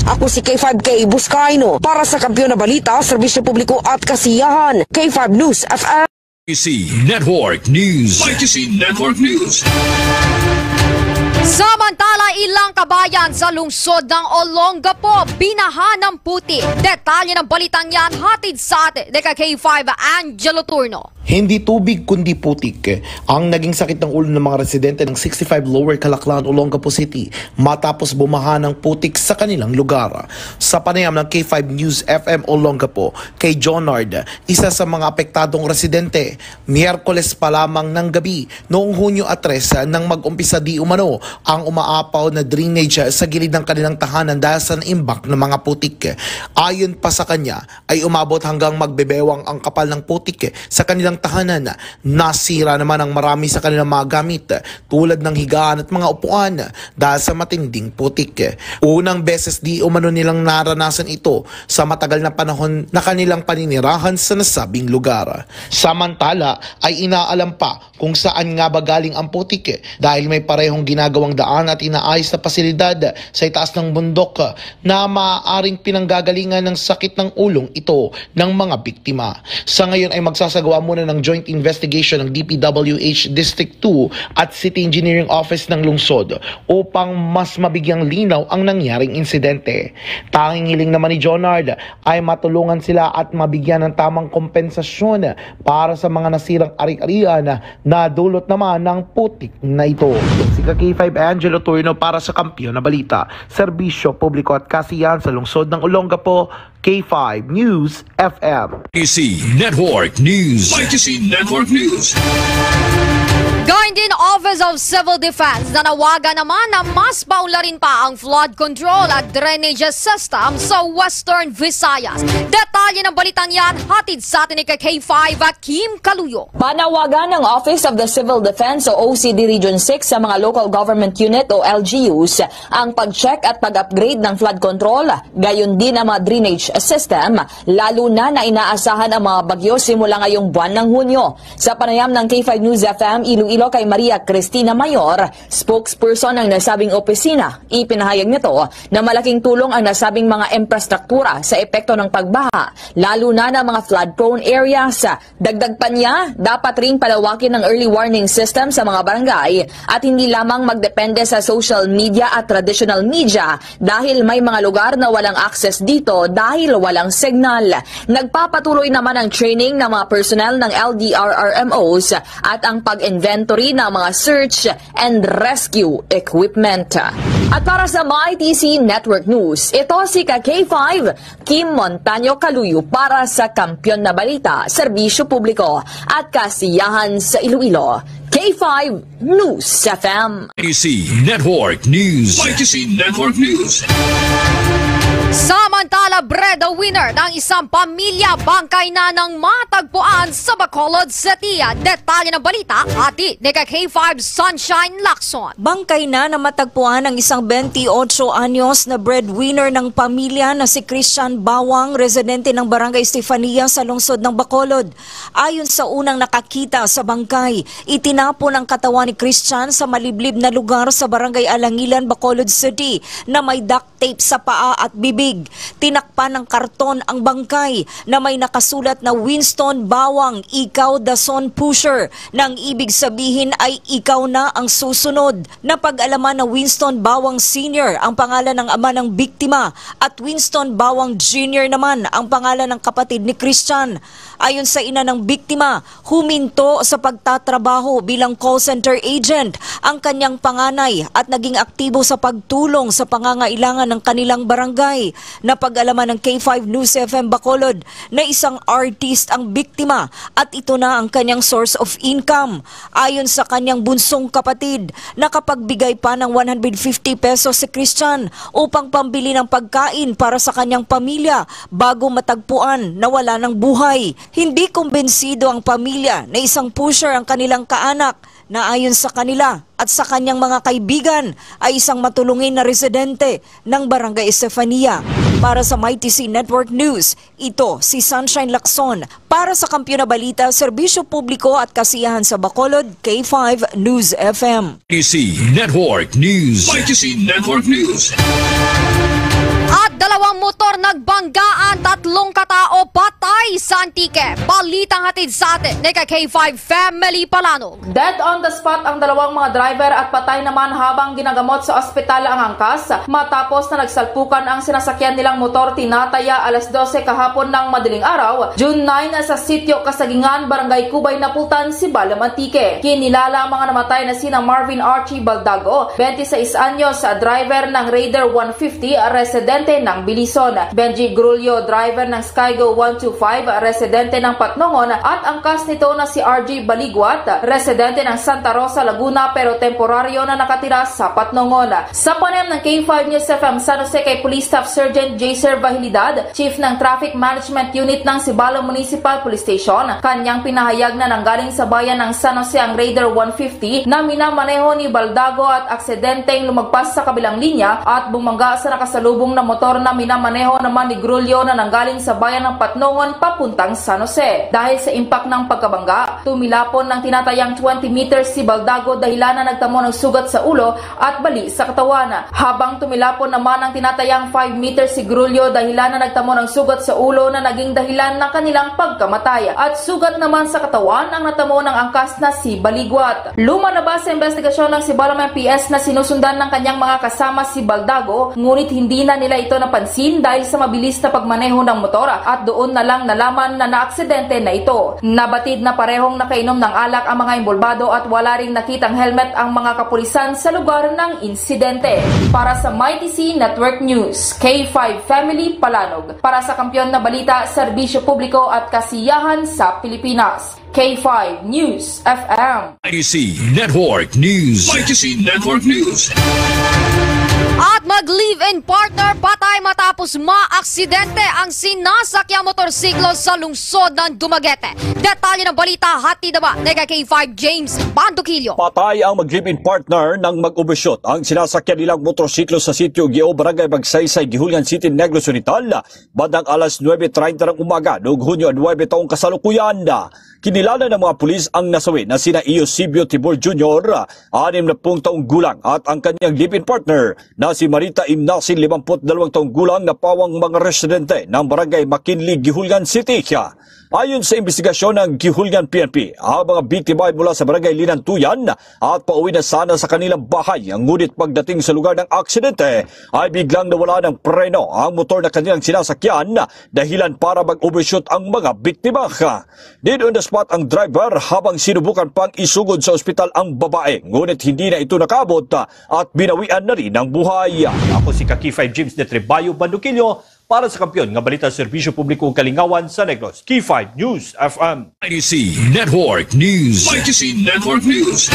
Ako si K five K Buscaino para sa Kampiyon na Balita, Serbisyo Publiko at Kasiyahan, K five News F M. Y T C Network News. Y T C Network News. Samantala, ilang kabayan sa lungsod ng Olongapo binaha ng putik. Detalye ng balitang yan hatid sa atin ni ka K five Angelo Turno. Hindi tubig kundi putik ang naging sakit ng ulo ng mga residente ng sixty-five Lower Calaclan, Olongapo City, matapos bumaha ng putik sa kanilang lugar. Sa panayam ng K five News F M Olongapo kay Jonard, isa sa mga apektadong residente, Miyerkules pa lamang ng gabi noong Hunyo a tres nang mag-umpisa di umano ang umaapaw na drainage sa gilid ng kanilang tahanan dahil sa naimbak na mga putik. Ayon pa sa kanya, ay umabot hanggang magbebewang ang kapal ng putik sa kanilang tahanan. Nasira naman ang marami sa kanilang mga gamit, tulad ng higaan at mga upuan, dahil sa matinding putik. Unang beses di umano nilang naranasan ito sa matagal na panahon na kanilang paninirahan sa nasabing lugar. Samantala, ay inaalam pa kung saan nga ba galing ang putik, dahil may parehong ginagawang daan at inaayos na pasilidad sa itaas ng bundok na maaaring pinanggagalingan ng sakit ng ulong ito ng mga biktima. Sa ngayon ay magsasagawa muna ng joint investigation ng D P W H District two at City Engineering Office ng lungsod upang mas mabigyang linaw ang nangyaring insidente. Tanging hiling naman ni Jonard ay matulungan sila at mabigyan ng tamang kompensasyon para sa mga nasirang ari-arian na dulot naman ng putik na ito. Si ka K five Angelo Turno para sa Kampiyon na Balita, Serbisyo Publiko at Kasiyahan sa lungsod ng Olongapo, K five News F M. Y T C Network News. Y T C Network News. Gayon din, Office of Civil Defense nanawagan naman na mas paunlarin pa ang flood control at drainage system sa Western Visayas. Detalye ng balitang yan hatid sa atin ni ka K five Kim Kaluyo. Panawagan ng Office of the Civil Defense o O C D Region six sa mga local government unit o L G Us ang pag-check at pag-upgrade ng flood control, gayon din ang mga drainage system, lalo na na inaasahan ang mga bagyo simula ngayong buwan ng Hunyo. Sa panayam ng K five News F M Iloilo kay Maria Cristina Mayor, spokesperson ng nasabing opisina, ipinahayag nito na malaking tulong ang nasabing mga infrastruktura sa epekto ng pagbaha, lalo na ng mga flood-prone areas. Dagdag pa niya, dapat ring palawakin ang early warning system sa mga barangay at hindi lamang magdepende sa social media at traditional media dahil may mga lugar na walang access dito dahil walang signal. Nagpapatuloy naman ang training ng mga personnel ng L D R R M Os at ang pag-inventory ng mga search and rescue equipment. At para sa M I T C Network News, ito si ka K five Kim Montaño Kaluyo para sa Kampiyon na Balita, Serbisyo Publiko at Kasiyahan sa Iloilo, K five News F M. Y T C Network News. Y T C Network News. Samantala, breadwinner ng isang pamilya, bangkay na ng matagpuan sa Bacolod City. Detalye ng balita, hatid ni ka K five Sunshine Lacson. Bangkay na na matagpuan ang isang twenty-eight anyos na breadwinner ng pamilya na si Christian Bawang, residente ng Barangay Estefania sa lungsod ng Bacolod. Ayon sa unang nakakita sa bangkay, itinapon ang katawan ni Christian sa maliblib na lugar sa Barangay Alangilan, Bacolod City, na may duct tape sa paa at bibig. Tinakpan ng karton ang bangkay na may nakasulat na "Winston Bawang, ikaw dason pusher," nang ibig sabihin ay ikaw na ang susunod. Napag-alaman na Winston Bawang Senior ang pangalan ng ama ng biktima at Winston Bawang Junior naman ang pangalan ng kapatid ni Christian. Ayon sa ina ng biktima, huminto sa pagtatrabaho bilang call center agent ang kanyang panganay at naging aktibo sa pagtulong sa pangangailangan ng kanilang barangay. Napag-alaman ng K five News F M Bacolod na isang artist ang biktima at ito na ang kanyang source of income. Ayon sa kanyang bunsong kapatid, nakapagbigay pa ng one hundred fifty pesos si Christian upang pambili ng pagkain para sa kanyang pamilya bago matagpuan na wala ng buhay. Hindi kumbensido ang pamilya na isang pusher ang kanilang kaanak na ayon sa kanila at sa kanyang mga kaibigan ay isang matulungin na residente ng Barangay Estefania. Para sa Mighty C Network News, ito si Sunshine Lacson. Para sa Kampiyon na Balita, Serbisyo Publiko at Kasiyahan sa Bacolod, K five News F M. Mighty C Network News. Mighty C Network News. At dalawang motor nagbanggaan, tatlong katao patay sa Antique. Balitang hatid sa atin ni ka K five Family Palanog. Dead on the spot ang dalawang mga driver at patay naman habang ginagamot sa ospital ang angkas matapos na nagsalpukan ang sinasakyan nilang motor tinataya alas dose kahapon ng madaling araw, June nine, sa Sitio Kasagingan, Barangay Cubay, Napultan, Sibalom, Antique. Kinilala ang mga namatay na sina Marvin Archie Baldago, twenty-six anyos, driver ng Raider one fifty, residente ng Bilison. Benji Grulio, driver ng Skygo one two five, residente ng Patnongon, at angkas nito na si R J Baligwat, residente ng Santa Rosa, Laguna, pero temporaryo na nakatira sa Patnongon. Sa panayam ng K five News F M San Jose kay Police Staff Sergeant Jaser Vahilidad, Chief ng Traffic Management Unit ng Sibalom Municipal Police Station, kanyang pinahayag na nanggaling sa bayan ng San Jose ang Raider one fifty na minamaneho ni Baldago at aksidenteng lumagpas sa kabilang linya at bumangga sa nakasalubong na motor na minamaneho naman ni Grulio na nanggaling sa bayan ng Patnongon papuntang San Jose. Dahil sa impact ng pagkabangga, tumilapon ng tinatayang twenty meters si Baldago, dahilan na nagtamo ng sugat sa ulo at bali sa katawan. Habang tumilapon naman ang tinatayang five meters si Grulio, dahilan na nagtamo ng sugat sa ulo na naging dahilan ng kanilang pagkamatay. At sugat naman sa katawan ang natamo ng angkas na si Baligwat. Lumalabas sa investigasyon ng Sibalom M P S na sinusundan ng kanyang mga kasama si Baldago, ngunit hindi na nila ito napansin dahil sa mabilis na pagmaneho ng motor at doon na lang nalaman na naaksidente na ito. Nabatid na parehong nakainom ng alak ang mga involbado at wala ring nakitang helmet ang mga kapulisan sa lugar ng insidente. Para sa Mighty C Network News, K five Family Palanog. Para sa Kampiyon na Balita, Serbisyo Publiko at Kasiyahan sa Pilipinas, K five News F M. Mighty C Network News. Mighty C Network News. At mag-live-in partner patay matapos maaksidente ang sinasakyang motorsiklo sa lungsod ng Dumaguete. Detalye ng balita, hatid naman ni ka K five James Banduquillo. Patay ang mag-live-in partner nang mag-overshoot ang sinasakyan nilang motorsiklo sa Sitio Gio, Barangay Magsaysay, Guijuelan City, Negros Oriental, bandang alas nuebe treinta ng umaga, noong Hunyo nuebe taong kasalukuyan. Kinilala ng mga pulis ang nasawi na sina Eusebio Tibor Junior, anim na pung taong gulang, at ang kanyang live-in partner na si Marita Imnasin, limampu't dalawang taong gulang, na pawang mga residente ng Barangay McKinley, Guijuelan City. Ayon sa investigasyon ng Guijuelan P N P, ang mga biktima ay mula sa Barangay Linantuyan at pauwi na sana sa kanilang bahay. Ngunit pagdating sa lugar ng aksidente ay biglang nawala ng preno ang motor na kanilang sinasakyan, dahilan para mag-overshoot ang mga biktima. Dead on the spot ang driver habang sinubukan pang isugod sa ospital ang babae, ngunit hindi na ito nakaabot at binawian na rin ng buhay. Ako si ka K five James de Trebayo Banduquillo para sa Kampiyon nga Balita, Serbisyo Publiko ug Kalingawan sa Negros, K five News F M. Mighty C Network News. Mighty C Network News.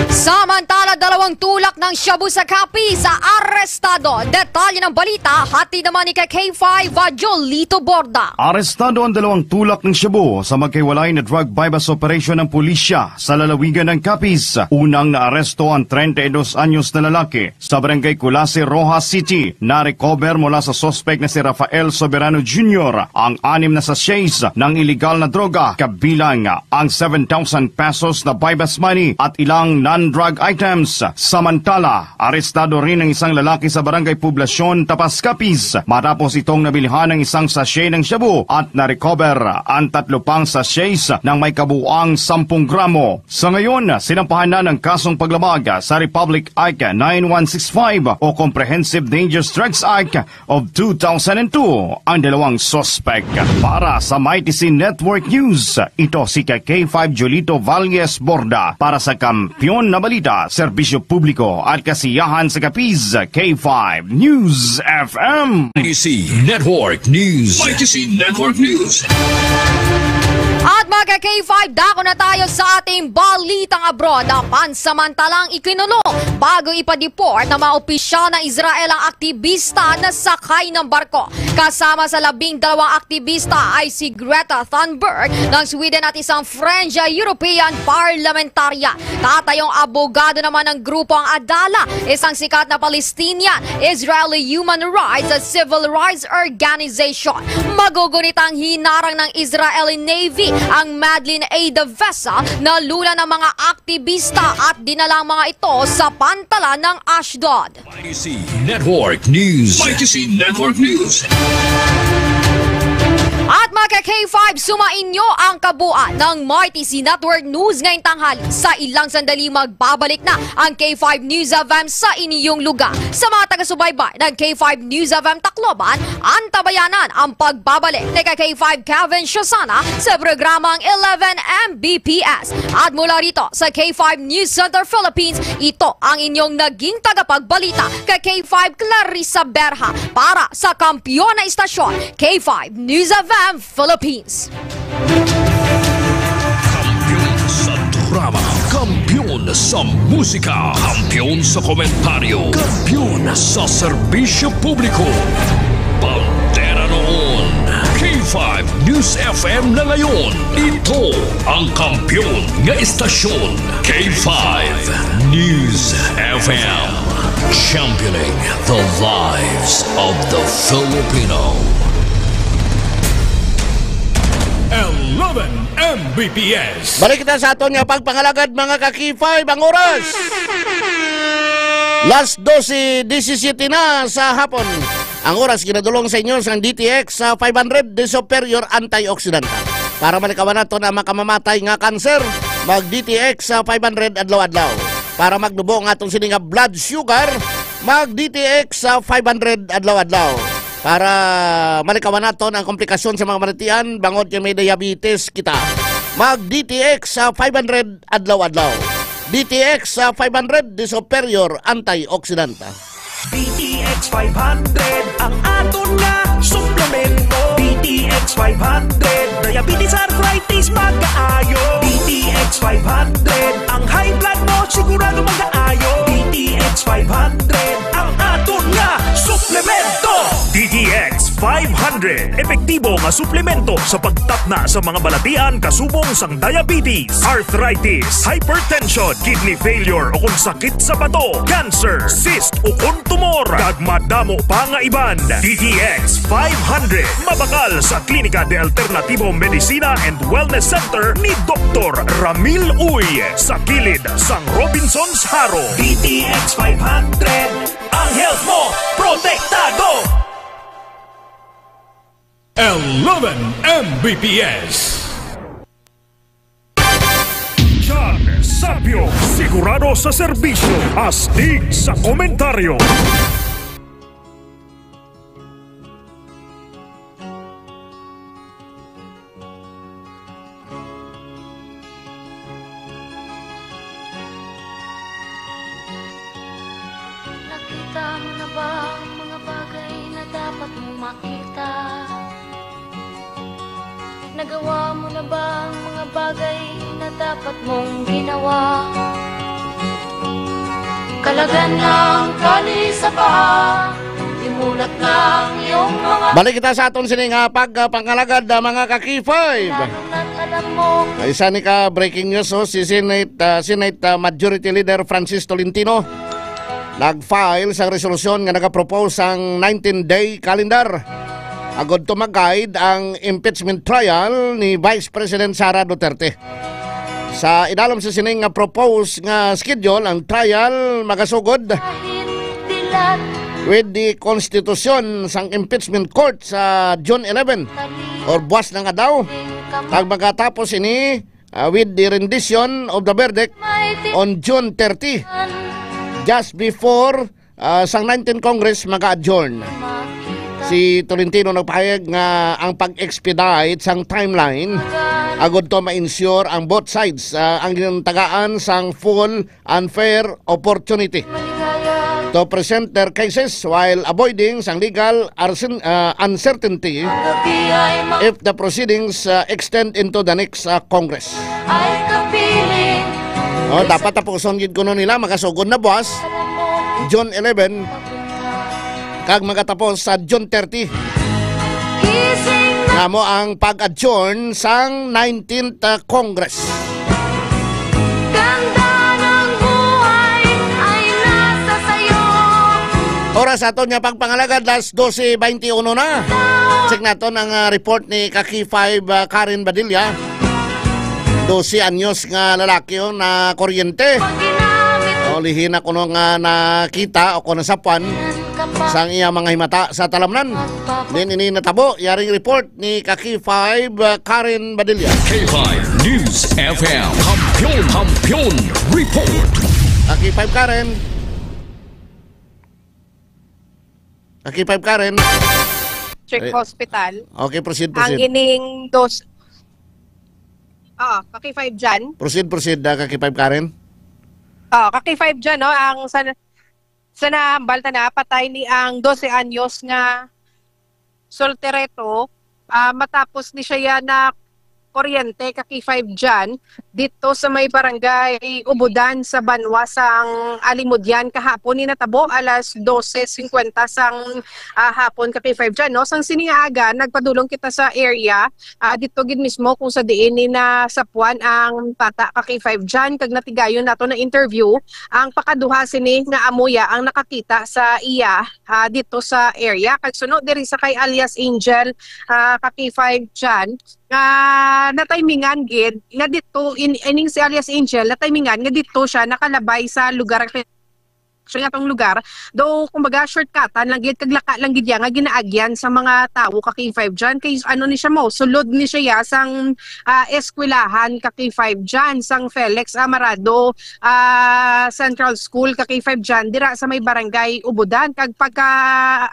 Samantala, dalawang tulak ng shabu sa Capiz arestado. Detalye ng balita, hatid naman ni ka K five, Jolito Borda. Arestado ang dalawang tulak ng shabu sa magkahiwalay na drug buy-bust operation ng pulisya sa lalawigan ng Capiz. Unang naaresto ang treinta y dos anyos na lalaki sa Barangay Culasi, Roxas City. Na-recover mula sa suspek na si Rafael Soberano Junior ang anim na sachets ng iligal na droga, kabilang ang seven thousand pesos na buy-bust money at ilang and drug items. Samantala, arestado rin ang isang lalaki sa Barangay Poblacion, Tapas, Capiz, matapos itong nabilhan ng isang sachet ng shabu at na-recover ang tatlo pang sachets ng may kabuuang sampung gramo. Sa ngayon, sinampahan na ng kasong paglabag sa Republic Act nine one six five o Comprehensive Dangerous Drugs Act of two thousand and two ang dalawang suspek. Para sa Mighty C Network News, ito si K five Julito Valles Borda para sa Kampiyon na Balita, Serbisyo Publiko at Kasiyahan sa Capiz, K five News F M. Mighty C Network News. Mighty C Network News. At mga K five, dako na tayo sa ating balitang abroad. Pansamantalang ikinulong bago ipa-deport ng mga opisyal ng Israel ang aktibista na sakay ng barko. Kasama sa labing dalawang aktibista ay si Greta Thunberg ng Sweden at isang French European parliamentarian. Tatayong abogado naman ng grupo ang Adala, isang sikat na Palestinian Israeli human rights at civil rights organization. Magugunit ang hinarang ng Israeli Navy ang Madlin Ada vessel na lula ng mga aktibista at dinala ang mga ito sa pantalan ng Ashdod. Mighty C Network News. Mighty C Network News. At mga ka K five, sumainyo ang kabuuan ng Mighty C Network News ngayong tanghali. Sa ilang sandali, magbabalik na ang K five News F M sa inyong lugar. Sa mga taga-subaybay ng K five News F M Tacloban, antabayanan ang pagbabalik ni ka K five Kevin Shosana sa programang eleven M B P S. At mula rito sa K five News Center Philippines, ito ang inyong naging tagapagbalita, ka K five Clarissa Berha, para sa Kampiyon na Istasyon, K five News F M Philippines. Kampiyon sa drama, kampiyon sa musika, kampiyon sa komentaryo, kampiyon sa serbisyo publiko. Bandera noon, K five News F M na ngayon. Ito ang kampiyon nga istasyon, K five News F M. Championing the lives of the Filipino. Eleven M B P S. Balik kita sa aton nga pagpangalagad, mga ka K five. Ang oras, las dose disisiyete na sa hapon. Ang oras ginadulong sa inyo sang D T X sa five hundred de Superior Antioxidant. Para malikawan naton ang makamamatay nga kanser, mag D T X sa five hundred adlaw-adlaw. Para magnubo ang aton sini nga blood sugar, mag D T X sa five hundred adlaw-adlaw. Para malikawan naton ang komplikasyon sa mga balatian, bangod kay may diabetes kita, mag D T X sa five hundred adlaw-adlaw. D T X sa five hundred de Superior Antioxidant. D T X five hundred ang aton nga suplemento. D T X five hundred, diabetes, arthritis, magaayo. D T X five hundred, ang high blood mo sigurado magaayo. D T X five hundred ang aton nga suplemento. D T X five hundred, epektibo nga suplemento sa pagtatna sa mga balatian kasubong sang diabetes, arthritis, hypertension, kidney failure, o kung sakit sa bato, cancer, cyst, o kung tumor, kag madamo pa nga iban. D T X five hundred, mabakal sa Klinika de Alternativo Medicina and Wellness Center ni Doktor Ramil Uy, sa kilid sang Robinsons Jaro. D T X five hundred, ang health mo protektado. Eleven M B P S. John Sapio, sigurado sa serbisyo, astig sa komentaryo. Nakita mo na ba ang mga bagay na dapat mong makita? Nagawa mo na ba ang mga bagay na dapat mong ginawa? Kalagan na ang kali sa paa, imulat na ang iyong mga Balik kita sa aton sini nga pagpangalagad, ah, mga ka-K five. Lalo na't alam mo. Isa ni ka breaking news, oh, si Senate, ah, Senate, ah, Majority Leader Francis Tolentino nag-file sang resolusyon nga nagapropose sang nineteen-day calendar agud to mag-guide ang impeachment trial ni Vice President Sara Duterte. Sa idalom sa sining nga proposed nga schedule, ang trial magasugod with the constitution sang impeachment court sa June eleven or buwas na nga daw, kag magatapos ini, ah, with the rendition of the verdict on June thirty, just before, ah, sang nineteenth Congress maga-adjourn. Si Tolentino nagpahayag nga ang pag-expedite sang timeline agud to ma-ensure ang both sides, ah, ang gintagaan sang full and fair opportunity to present their cases while avoiding sang legal arsen-, ah, uncertainty if the proceedings, ah, extend into the next, ah, Congress. Oh, dapat tapuson gid kuno nila, magasugod na buwas, June eleven, kag magatapos sa June thirty. Nga mo ang pag-adjourn sang nineteenth Congress. Ganda ng buhay ay nasa sayo. Oras aton nga pagpangalagad, alas dose twenty-one na. Check naton ang, ah, report ni Kaki five, ah, Karen Badilla. Dose anyos nga lalaki, oh, na kuryente. O, lihi na kuno nga nakita o kung nasapwan sang iya mga himata sa talamnan. Din ini natabo, yaring report ni Kaki five, uh, Karen Badilla. K five News F M. Kampiyon, Kampiyon Report. Kaki five Karen. Kaki five Karen. District Eh, Hospital. Okay, proceed, Ang proceed. ining dos... Ah, Kaki five dyan. Proceed, proceed, ah, Kaki five Karen. Ah, Kaki five dyan, no? Ang sa, sa nahambal na napatay ni ang dose anyos nga soltereto, ah, matapos ni siya ya na kuryente, Kaki five dyan, dito sa may barangay Ubudan sa Banwa sang Alimodian kahapon. Ni natabo alas dose cincuenta sang, ah, hapon, Kaki five dyan, no? Sang sini nga aga, nagpadulong kita sa area, ah, dito gid mismo kung sa diin ni nasapwan ang bata, Kaki five dyan, kag natigayon nato na interview ang pakaduha sini nga amo ya ang nakakita sa iya, ah, dito sa area. Kag suno diri sa kay alias Angel, ah, Kaki five dyan, nga natimingan gid nga dito in, ining si alias Angel, natimingan nga dito siya nakalabay sa lugar, sa atong lugar. Though, kumbaga, shortcutan lang gid, kag laka lang gid ya nga ginaagyan sa mga tawo, Kaki five dyan. Kay ano ni siya mo, sulod ni siya ya sang, ah, eskwelahan, Kaki five dyan, sang Felix Amarado, ah, Central School, Kaki five dyan, dira sa may barangay Ubudan. Kag pagka,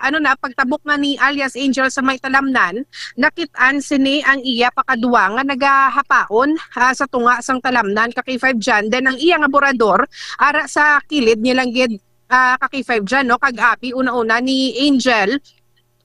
ano na, pagtabok na ni alias Angel sa may talamnan, nakit-an sini ang iya pakaduwa nga nagahapaon, ah, sa tunga sang talamnan, Kaki five dyan. Then ang iya nga burador, ara sa kilid niya lang gid, ah, Kaki five dyan, no? Kag abi una-una ni Angel,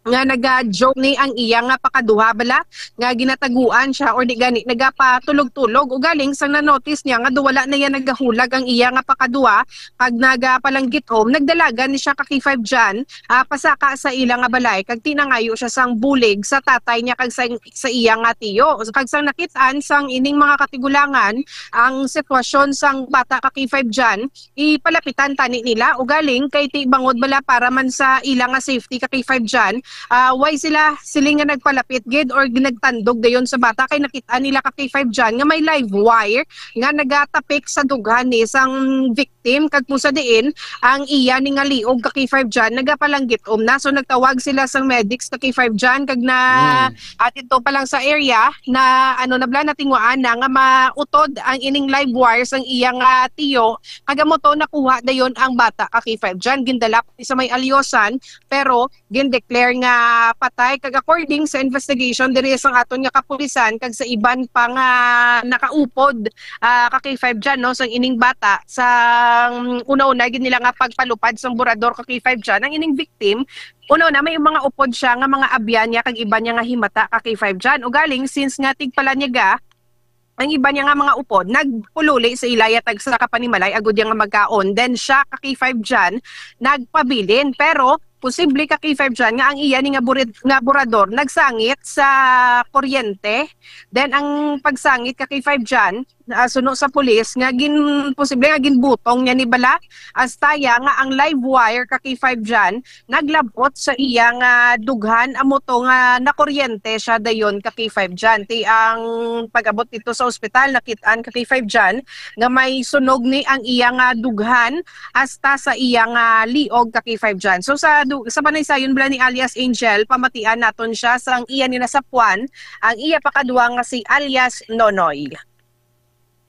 nga naga-joke ni ang iya nga pakaduha bala, nga ginataguan siya or di gani nagapatulog-tulog. Ugaling sang na-notice niya nga daw wala na iya nagahulag ang iya nga pakaduha, kag nagapalanggitom, nagdalagan ni siya, Kaki five dyan, ah, pasaka sa ila nga balay, kag tinangayo siya sang bulig sa tatay niya kag sa, sa iya nga tiyo. Kag sang nakit-an sang ining mga katigulangan ang sitwasyon sang bata, Kaki five dyan, ipalapitan tani nila. Ugaling kay ti bangod bala para man sa ila nga safety, Kaki five dyan, ah, why sila siling nga nagpalapit gid or nagtandog dayon sa bata, kay nakit-an nila, Kaki five dyan, nga may live wire nga nagatapik sa dughan ni sang victim, kag kung sa diin ang iya ni nga liog, Kaki five dyan, nagapalanggitom na. So nagtawag sila sang medics, Kaki five dyan, kag na, Hmm. ah, dito pa lang sa area na, ano na bala, natinguhaan na nga mautod ang ining live wire sang iya nga tiyo, kag amo to nakuha dayon ang bata, Kaki five dyan, gindala pa sa may Alyosan, pero gindeclare nga patay. Kag according sa investigation diri sa aton nga kapulisan kag sa iban pa nga nakaupod, ah, Kaki five dyan, no, sang ining bata, sa una-una gid nila nga pagpalupad sang burador, Kaki five dyan, ang ining victim, una-una may mga upod siya nga mga abyan niya kag iban niya nga himata, Kaki five dyan. Ugaling, since nga tigpalanyaga ang iban niya nga mga upod, nagpululi sa ila ya tagsa ka panimalay agud ya nga magkaon. Then siya, Kaki five dyan, nagpabilin. Pero posible, Kaki five dyan, nga ang iya ni nga burid-, nga burador nagsangit sa kuryente. Then ang pagsangit, Kaki five dyan, ah, suno sa pulis nga gin-, posible nga ginbutong niya ni bala. Hasta ya nga ang live wire ka K five John naglabot sa iya nga dughan, amo to nga nakuryente siya dayon ka K five John. Ti ang pag-abot dito sa ospital, nakit-an ka K five John nga may sunog ni ang iya nga dughan hasta sa iya nga liog ka K five John. So sa du-, sa panaysayon bala ni alias Angel, pamatian naton siya sang iya ni nasapuan, ang iya pakadwa nga si alias Nonoy.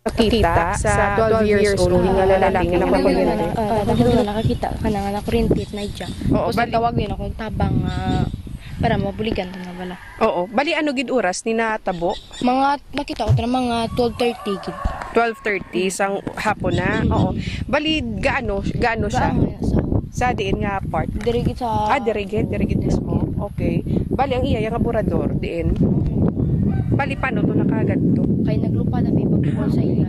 Nakita sa twelve years old nga lalaki nga Ano nakuryente. Nga, ah, ano nga nakakita ka na nga nakuryente na siya. Oo, Tapos bali- tawag yun ako, tabang nga para mabuligan to na bala. Oo, bali ano gid oras ni natabo? Mga nakita ko na mga twelve thirty gid. Twelve thirty sang hapon na. Mm. Oo. Bali gaano gaano siya? Gaano na sa Sa diin nga part? Diri gid sa Ah, diri gid, diri gid mismo. Okay. Bali ang iya nga burador diin. Bali paano to nakagadto? Kay naglupad kami pag sa iya.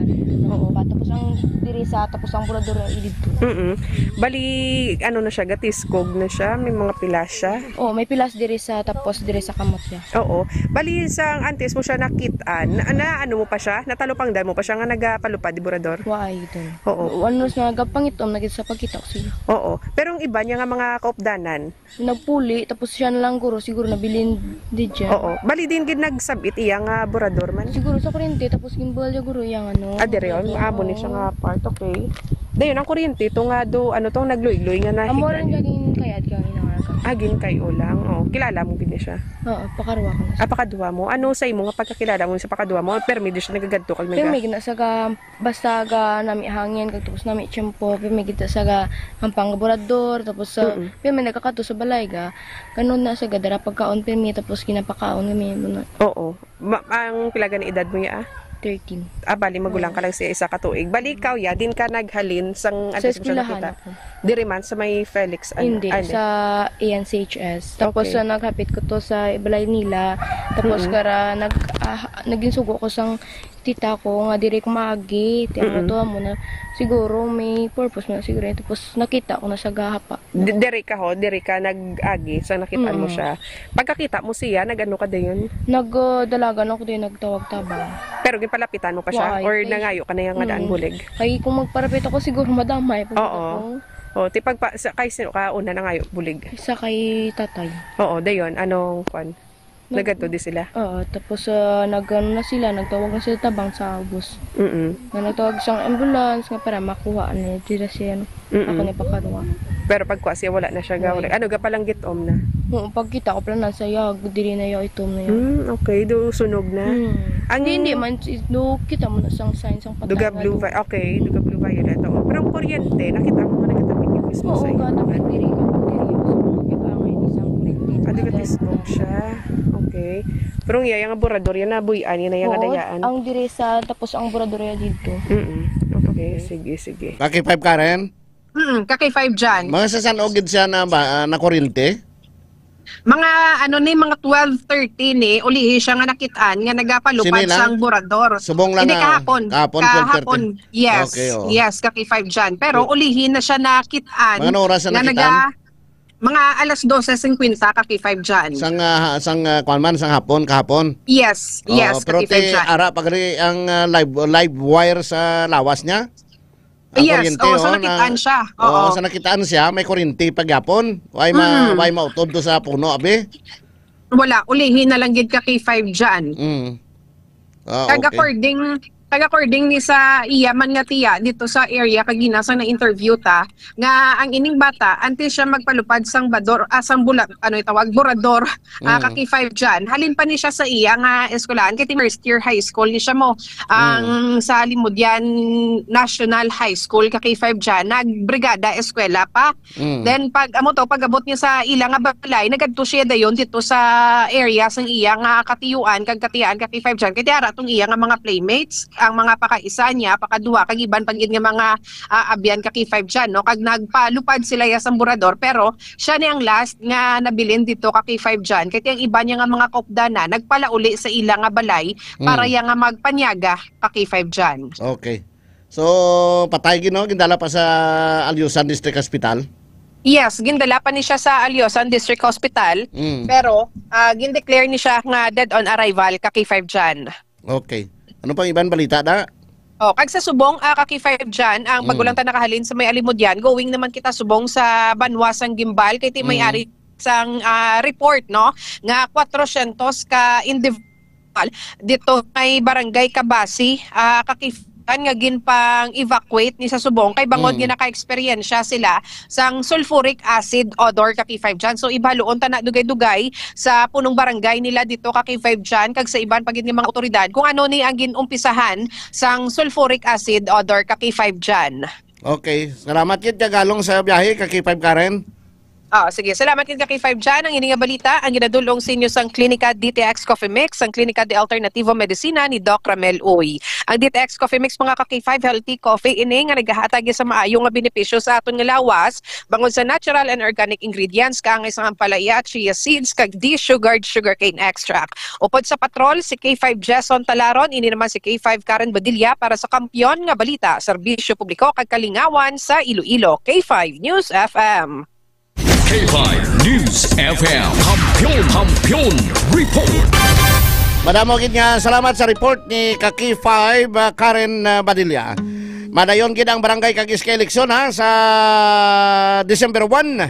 Oo. Tapos ang diri sa, tapos ang burador ay dito. Mm. Bali ano na siya, gatiskog na siya, may mga pilas siya. Oh, may pilas diri sa, tapos diri sa kamot niya. Oo. Bali sa antes mo siya nakit-an, na, na ano mo pa siya? Natalupangdan mo pa siya nga nagapalupad di burador? Wa ay ito. Oo. Ano na nagapangitom na gid sa pagkita ko siya. Oo. Pero ang iba niya nga mga kaupdanan? Nagpuli, tapos siya na lang guro, siguro nabilin di dyan. Oo. Bali din gid nagsabit iya nga burador man. Siguro sa kuryente, tapos gimbal niya guro iyang ano. Ah, diri, oh, amo ni siya nga part, okay. Dayon, ang kuryente, ito nga do, ano to, nagluig-luig nga Amo rin nahigda. Naging kayad kang inangaga. Ah, ginkay-o lang. Oh, kilala mo gid ni siya? Oo, pakarwa ko na siya. Ah, pakadwa mo. Ano sa imo nga pagkakilala mo sa pakadwa mo? Permi di siya nagagadto kag Pero naga- may gina sa ga, basta ga nami hangin, kag tapos nami tiyempo, pero may gita sa ga hampang burador, tapos sa, Mm-mm. Pero may nagkakato sa balay ga, ganun na sa gadara pagkaon, pero may tapos ginapakaon kami, muna. Oo. Ma-, ang pila gani edad mo ya? Thirteen. Ah, bali, magulang ka lang siya isa ka tuig. Bali, ikaw, ya, din ka naghalin sang Sa antes mo siya eskwelahan nakita? Ako. Diri man, sa may Felix, ano, Hindi, ano? Sa A N C H S. Tapos, Okay. Sa naghapit ko to sa balay nila. Tapos, Mm-mm. Kara, nag, ah, naging sugo ko sang tita ko nga diri ko maagi. Ti ang Mm-mm. Atuwa mo na, siguro may purpose mo na siguro. Tapos, nakita ko na sa gahapa. D-, diri ka ho, diri ka nag-agi sa nakita mo Mm. Siya. Pagkakita mo siya, nag-ano ka dayon? Nagdalagan ako din, nagtawag-tabang. Pero ginpalapitan mo pa siya? Wa, or kay nangayo ka na yung nga daan Mm. Bulig? Kay kung magparapit ako, siguro madamay. Pag Oo. Ako. Oh, ti pagpa, sa, kay sino ka una nangayo bulig? Sa kay tatay. Oo, dayon, anong kwan? Nag- Nagadto di sila? Oo, tapos, ah, nag-ano na sila, nagtawag na sila tabang sa ubos. Mm-mm. Nga nagtawag sang ambulance nga para makuha na sila siya, no? Mm-mm. Ako na pakaruwa. Pero pagkuha siya, wala na siya ga-, Wala. Ano, gapalanggit-om na? Oo, pagkita ko pala na sa yag, dili na yag itom na yag. Hmm, okay. Do sunog na? Hmm. Ang Hindi, hindi man, si-, do kita mo na sang sign, sang patay Duga na blue do. Vi-, okay, duga blue violet. Oo. Pero ang kuryente, nakita mo nga nagatabi yung mismo Oo, sa iyo. Gatapit diri, gatapit diri. Ang angay ni sang kuryente. Ah, di ka tiskog siya. Okay. Pero ang iya nga burador, yan na buy-an, yan na yung Oo, adayaan. Ang diri sa, tapos ang burador yan dito. Mm-mm. Okay, sige, sige. Kaki five Karen? Mm, kaki five dyan. Mga sa san-o gid siya na ba, ah, na kuryente? Mga ano ni, mga twelve thirty ni, ulihi siya nga nakit-an nga nagapalupad Sini lang? Sang burador. Subong lang Hindi, nga kahapon. Kahapon, Kahapon. twelve thirty. Yes. Okay, oo. Yes, kaki five dyan. Pero So, ulihi na siya nakit-an mga anong oras na nga nakit-an? Naga-, mga alas dose singkwenta kaki five dyan. Sang, ah, sang, ah, kwan man, sang hapon, kahapon? Yes, Oo, yes, pero kaki five ti dyan. Ara pa gani ang, ah, live, live wire sa lawas niya? Ang Yes, kuryente, oo, so oh, nakitaan na, siya. Oo, Oo. Sa nakitaan siya, may kuryente pagyapon. Why ma-, Mm. Why mautob to sa puno, abi? Wala, ulihi na lang gid ka K five dyan. Mm. Ah, Kag okay. According, kag according ni sa iya man nga tiya dito sa area kagina sa na-interview ta, nga ang ining bata, antes siya magpalupad sang bador, ah, sang bula-, ano itawag, burador, ah, Mm. Kaki five dyan. Halin pa ni siya sa iya nga eskwelahan, kay ti first year high school ni siya mo. Ang Mm. Sa Limudyan National High School, Kaki five dyan, nagbrigada eskwela pa. Mm. Then, pag, amo to, pag-abot niya sa ila nga balay, nagadto siya dayon dito sa area sang iya nga katiyuan, kag katiyaan, Kaki five dyan. Kay ti ara tong iya nga mga playmates, ang mga pakaisa niya, pakaduha, kag iban pag nga mga, ah, abyan, Kaki five dyan, no? Kag nagpalupad sila ya sang burador, pero siya ni ang last nga nabilin dito Kaki five dyan. Kay ti ang iba niya nga mga kaupdanan, nagpalauli sa ila nga balay para Mm. ya nga magpanyaga Kaki five dyan. Okay. So, patay gid, no? Gindala pa sa Alyusan District Hospital? Yes, gindala pa ni siya sa Alyusan District Hospital, Mm. pero, ah, gindeclare ni siya nga dead on arrival Kaki five dyan. Okay. Ano pang iban balita, da? Oh, kag sa subong, ah, ka K five Jan, ang bago Mm. lang ta nakahalin sa may Alimodian, going naman kita subong sa banwa sang Guimbal, kay ti may Mm. ari sang, ah, report, no, nga kwatrosyentos ka individual dito may barangay Kabasi, ah, ka K five Jan nga ginpang-evacuate ni sa subong kay bangod Mm. nga naka-eksperyensya sila sang sulfuric acid odor ka K five Jan. So, ibaluon ta na dugay-dugay sa punong barangay nila dito ka K five Jan kag sa iban pa gid nga mga awtoridad kung ano ni ang ginumpisahan sang sulfuric acid odor ka K five Jan. Okay. Salamat gid kag halong sa biyahe ka K five Karen. Ah, sige. Salamat gid ka K five Jan. Ang ini nga balita ang ginadul-ong sa inyo sang Klinika D T X Coffee Mix, ang Klinika de Alternativo Medicina ni Doc Ramel Uy. Ang D T X Coffee Mix, mga ka K five, healthy coffee ini nga nagahatag sa maayo nga benepisyo sa aton nga lawas, bangod sa natural and organic ingredients, kaangay sang ampalaya, chia seeds, kag desugared sugarcane extract. Upod sa patrol, si K five Jason Talaron, ini naman si K five Karen Badilla para sa Kampiyon nga Balita, Serbisyo Publiko kag Kalingawan sa Iloilo, K five News F M. K five News F M. Kampiyon, Kampiyon Report. Madamo gid nga salamat sa report ni ka K five, ah, Karen, ah, Badilla. Madayon gid ang barangay kag S K eleksyon, ha, sa December one.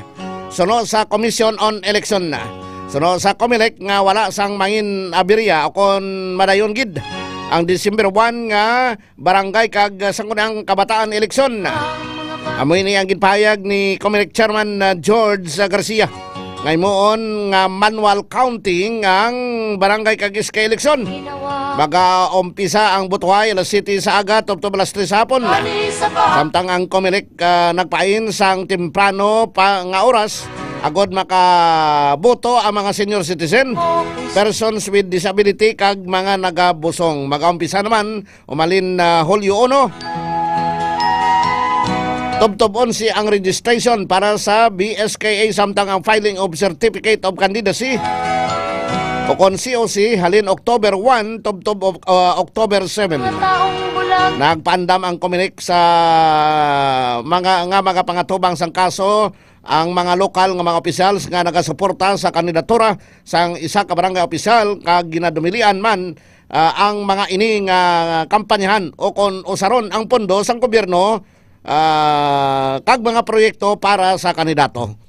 Suno sa Commission on Election, suno sa Comelec nga wala sang mangin aberya o kon madayon gid ang December one nga barangay kag sangguniang kabataan eleksyon. Amo ini ang ginpahayag ni Comelec Chairman, uh, George Garcia, nga himuon nga manual counting ang barangay kag S K eleksyon. Magaumpisa ang butuhay alas siyete sa aga tubtob alas tres hapon. Samtang ang Comelec, ah, nagpain sang temprano pa nga oras agod makaboto ang mga senior citizen, persons with disability, kag mga nagabusong. Magaumpisa naman umalin na Hulyo uno. Tubtob onse ang registration para sa B S K A, samtang ang filing of certificate of candidacy o kon C O C halin October one tubtob of, uh, October seven. Nagpaandam ang Comelec sa mga, nga mga pangatubang sang kaso ang mga lokal nga mga opisyal nga nagasuporta sa kandidatura sang isa ka barangay opisyal kag ginadumilian man, ah, ang mga ini nga kampanyahan o kon usaron ang pondo sang gobyerno, ah, kag mga proyekto para sa kandidato.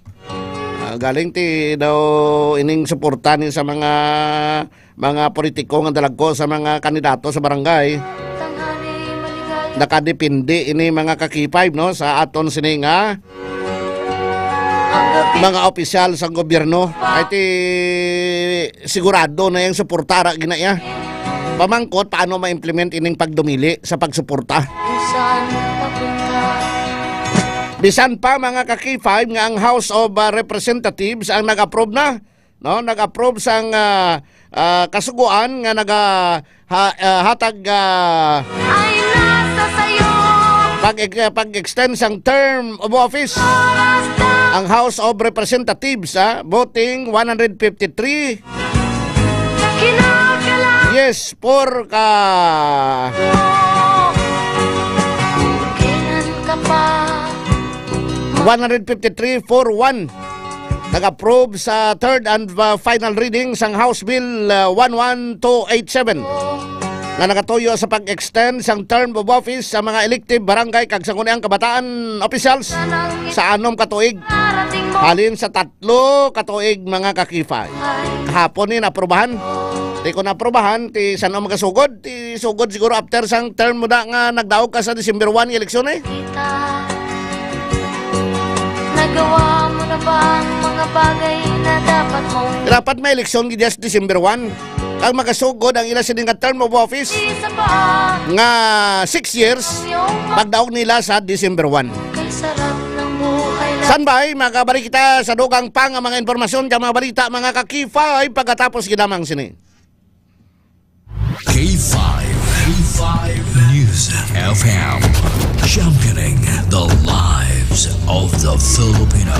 Ah, galing ti daw ining suporta ni sa mga, mga politiko nga dalagko sa mga kandidato sa barangay. Nakadepende ini, mga ka-K five, no, sa aton sini nga mga opisyal sa gobyerno. Ay ti sigurado na yung suportara gina iya. Pamangkot, paano ma-implement ining pagdumili sa pagsuporta? Bisan pa, mga ka-K five, nga ang House of, uh, Representatives ang nag-approve na, no? Nag-approve sang, uh, uh, kasugoan nga naga-, ha-, uh, hatag, uh, pag, uh, pag-extend sang term of office. Ang House of Representatives, ah, voting one hundred fifty-three. Yes, four ka. One hundred fifty-three, four one. Nag-approve sa third and, uh, final reading sang House Bill, uh, one one two eight seven, nga nagatuyo sa pag-extend sang term of office sa mga elective barangay kag sangguniang kabataan officials sa anom ka tuig halin sa tatlo ka tuig, mga ka-K five. Kahapon ni naaprubahan. Ti kon naaprubahan, ti san-o magasugod? Ti sugod siguro after sang term mo na nga nagdaog ka sa December one nga eleksyon, eh. Nagawa mo na ba ang mga bagay na dapat mong Dapat may eleksyon gid sa December one. Ang magasugod ang ila sini nga term of office nga six years, pagdaog nila sa December one. Standby, magabalik kita sa dugang pa nga mga impormasyon kag mga balita, mga ka-K five, pagkatapos gid lamang sini. K five, K five News F M, championing the lives of the Filipino.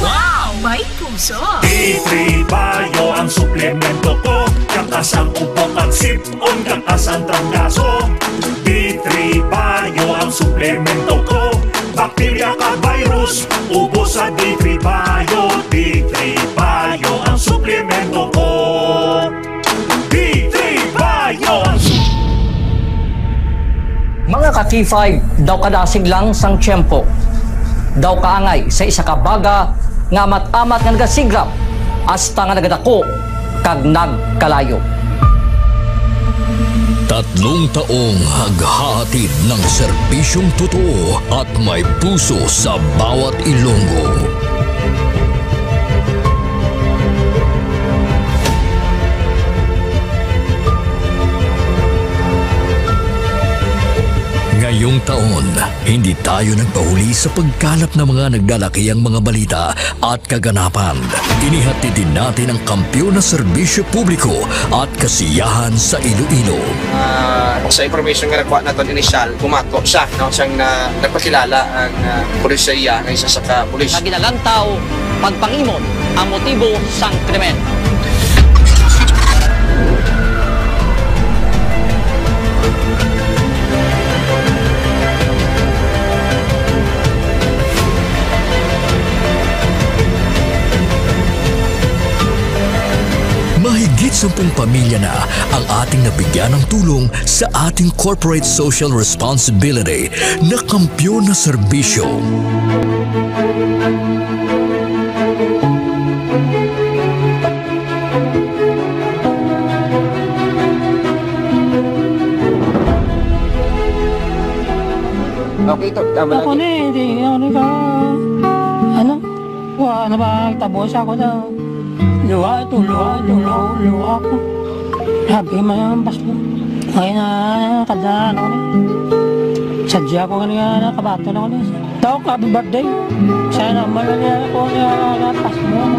Wow! May puso! D three Bio ang suplemento ko. Katas ang ubo kag sipon, katas ang trangkaso. D three Bio ang suplemento ko. Bakterya kag virus, ubos sa D three Bio. D three Bio ang suplemento ko. D three Bio ang su- K five daw kadasig lang sang tiyempo. Daw kaangay sa isa ka baga nga amat-amat nga nagasigrap hasta nga nagadako kag nagkalayo. Tatlong taong naghahatid ng serbisyong totoo at may puso sa bawat Ilonggo. Ngayong taon, hindi tayo nagpahuli sa pagkalap ng mga naglalakihang mga balita at kaganapan. Inihatid din natin ang kampiyon na serbisyo publiko at kasiyahan sa Iloilo. Ah, sa information nga nakuha naton initial, bumato siya, no, siyang na, nagpakilala ang, ah, pulis sa iya nga isa sa ka pulis. Nga ginalantaw pagpangimon ang motibo sang krimen. Mahigit sampung pamilya na ang ating nabigyan ng tulong sa ating corporate social responsibility na kampiyon na serbisyo. Okay, to, tama Ako lagi. Ni, hindi, ano ka, ano? Wa na ba, tabo sa ako na. Luha ito, luha ito, luha, luha ako. Sabi man yung passport. Ngayon na, kada ano ni. Sadya ko nga nakabato na ako ni. Tawag ko, happy birthday. Sana malalian ako niya, passport.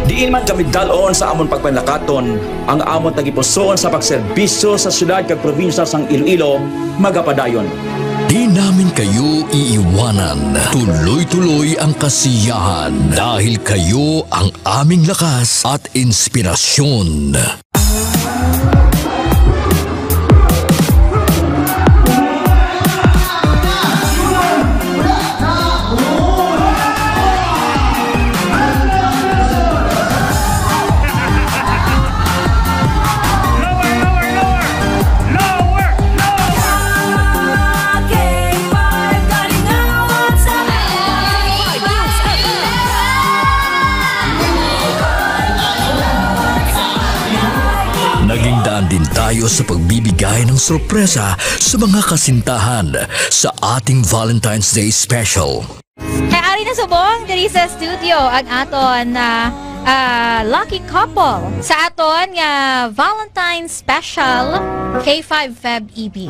Diin man kami dalon sa amon pagpanlakaton, ang amon tagipusoon sa pagserbisyo sa syudad kag probinsya sang Iloilo magapadayon. Di namin kayo iiwanan. Tuloy-tuloy ang kasiyahan dahil kayo ang aming lakas at inspirasyon. Naging daan din tayo sa pagbibigay ng sorpresa sa mga kasintahan sa ating Valentine's Day special. Kay ari na subong diri sa studio ang aton, ah, ah, lucky couple sa aton nga Valentine's Special K five Feb Ibig.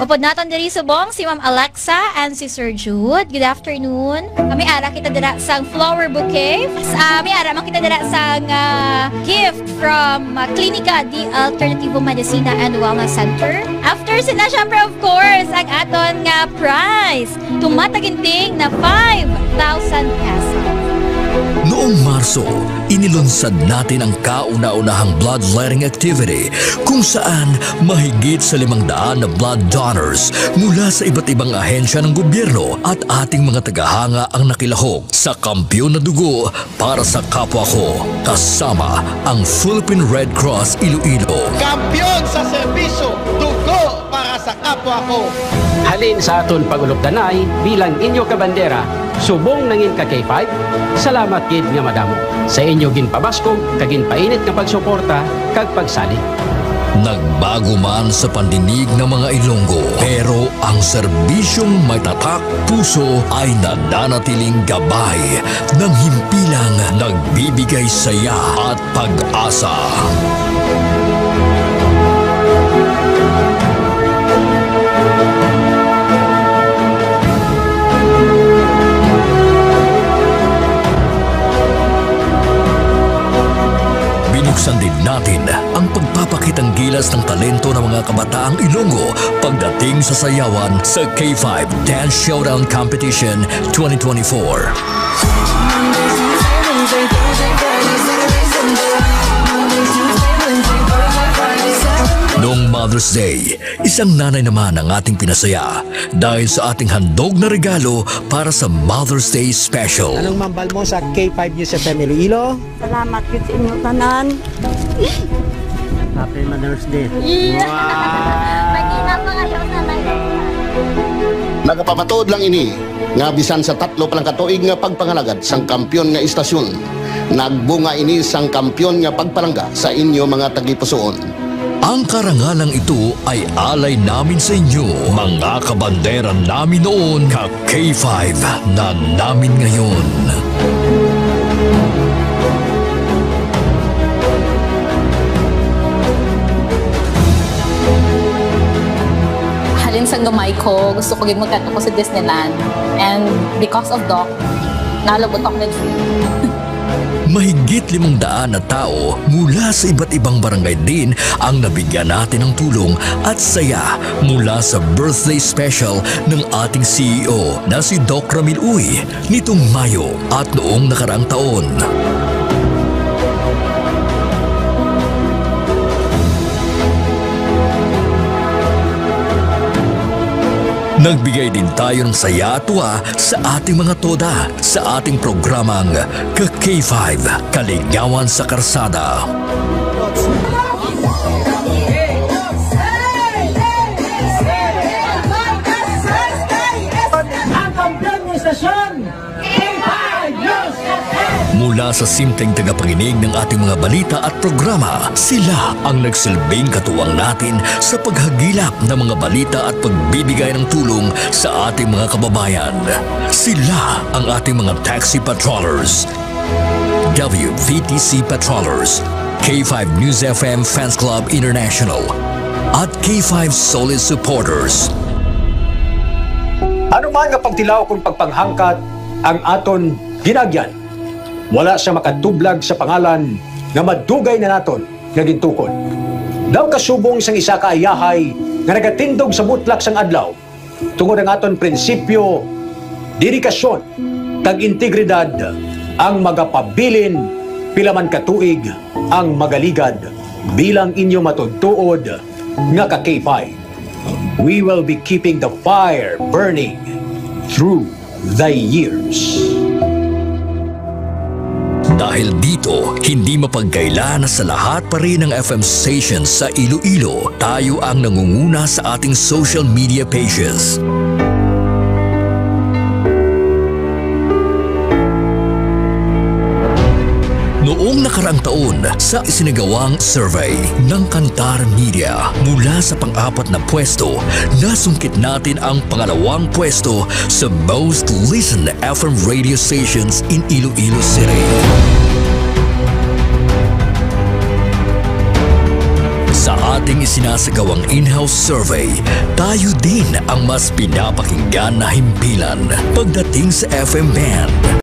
Upod naton diri subong si Ma'am Alexa and si Sir Jude. Good afternoon. Kami ara kita dira sang flower bouquet. Ah, may ara man kita dira sang, ah, gift from, ah, Klinika di Alternativo Medicina and Wellness Center. After sina, syempre, of course, ang aton nga prize. Tumataginting na five thousand pesos. Noong Marso, inilunsad natin ang kauna-unahang bloodletting activity kung saan mahigit sa limang daan na blood donors mula sa iba't ibang ahensya ng gobyerno at ating mga tagahanga ang nakilahok sa kampiyon na dugo para sa kapwa ko, kasama ang Philippine Red Cross Iloilo. Kampiyon sa serbisyo, dugo para sa kapwa ko. Halin sa aton pag-ulupdanay bilang inyo kabandera, subong nangin ka K five, salamat gid nga madamo sa inyo ginpabaskog kag ginpainit nga pagsuporta kag pagsalig. Nagbago man sa pandinig ng mga Ilonggo, pero ang serbisyong may tatak puso ay nananatiling gabay ng himpilang nagbibigay saya at pag-asa. Binuksan din natin ang pagpapakitang gilas ng talento ng mga kabataang Ilonggo pagdating sa sayawan sa K five Dance Showdown Competition twenty twenty-four. Noong Mother's Day, isang nanay naman ang ating pinasaya dahil sa ating handog na regalo para sa Mother's Day Special. Anong mambal mo sa K five News F M Iloilo? Salamat gid sa inyo tanan. Happy Mother's Day. Iya. Wow! Lagi na to. Nagapamatuod lang ini nga bisan sa tatlo pa lang ka tuig nga pagpangalagad sang kampiyon nga istasyon, nagbunga ini sang kampiyon nga pagpalangga sa inyo mga tagipusoon. Ang karangalang ito ay alay namin sa inyo, mga kabandera namin noon, ka K five na namin ngayon. Halin sang gamay ko, gusto ko gid magkadto ko sa Disneyland. And because of Doc, nalabot ako na dream. Mahigit limang daan na tao mula sa iba't ibang barangay din ang nabigyan natin ng tulong at saya mula sa birthday special ng ating C E O na si Doc Ramil Uy nitong Mayo at noong nakaraang taon. Nagbigay din tayo ng saya at tuwa sa ating mga toda sa ating programang Ka K five, Kaligawan sa Karsada. Ang kampiyon ng istasyon, K five News F M. Mula sa simpleng tagapakinig ng ating mga balita at programa, sila ang nagsilbing katuwang natin sa paghagilap ng mga balita at pagbibigay ng tulong sa ating mga kababayan. Sila ang ating mga taxi patrollers, W V T C patrollers, K five News F M Fans Club International, at K five Solid Supporters. Ano man nga pagtilaw kon pagpanghangkat ang aton ginagyan, wala sia makatublag sa pangalan nga madugay na naton nga gintukod. Daw kasubong sang isa ka ayahay nga nagatindog sa butlak sang adlaw, tungod ang aton prinsipyo, dedikasyon, kag integridad ang magapabilin pila man ka tuig ang magaligad bilang inyo matuod-tuod nga ka K five. We will be keeping the fire burning through the years. Dahil dito, hindi mapagkaila na sa lahat pa rin ng F M stations sa Iloilo, tayo ang nangunguna sa ating social media pages. Noong nakaraang taon, sa isinagawang survey ng Kantar Media, mula sa pang-apat na pwesto, nasungkit natin ang pangalawang pwesto sa most listened F M radio stations in Iloilo City. Sa ating isinasagawang in-house survey, tayo din ang mas pinapakinggan na himpilan pagdating sa F M band.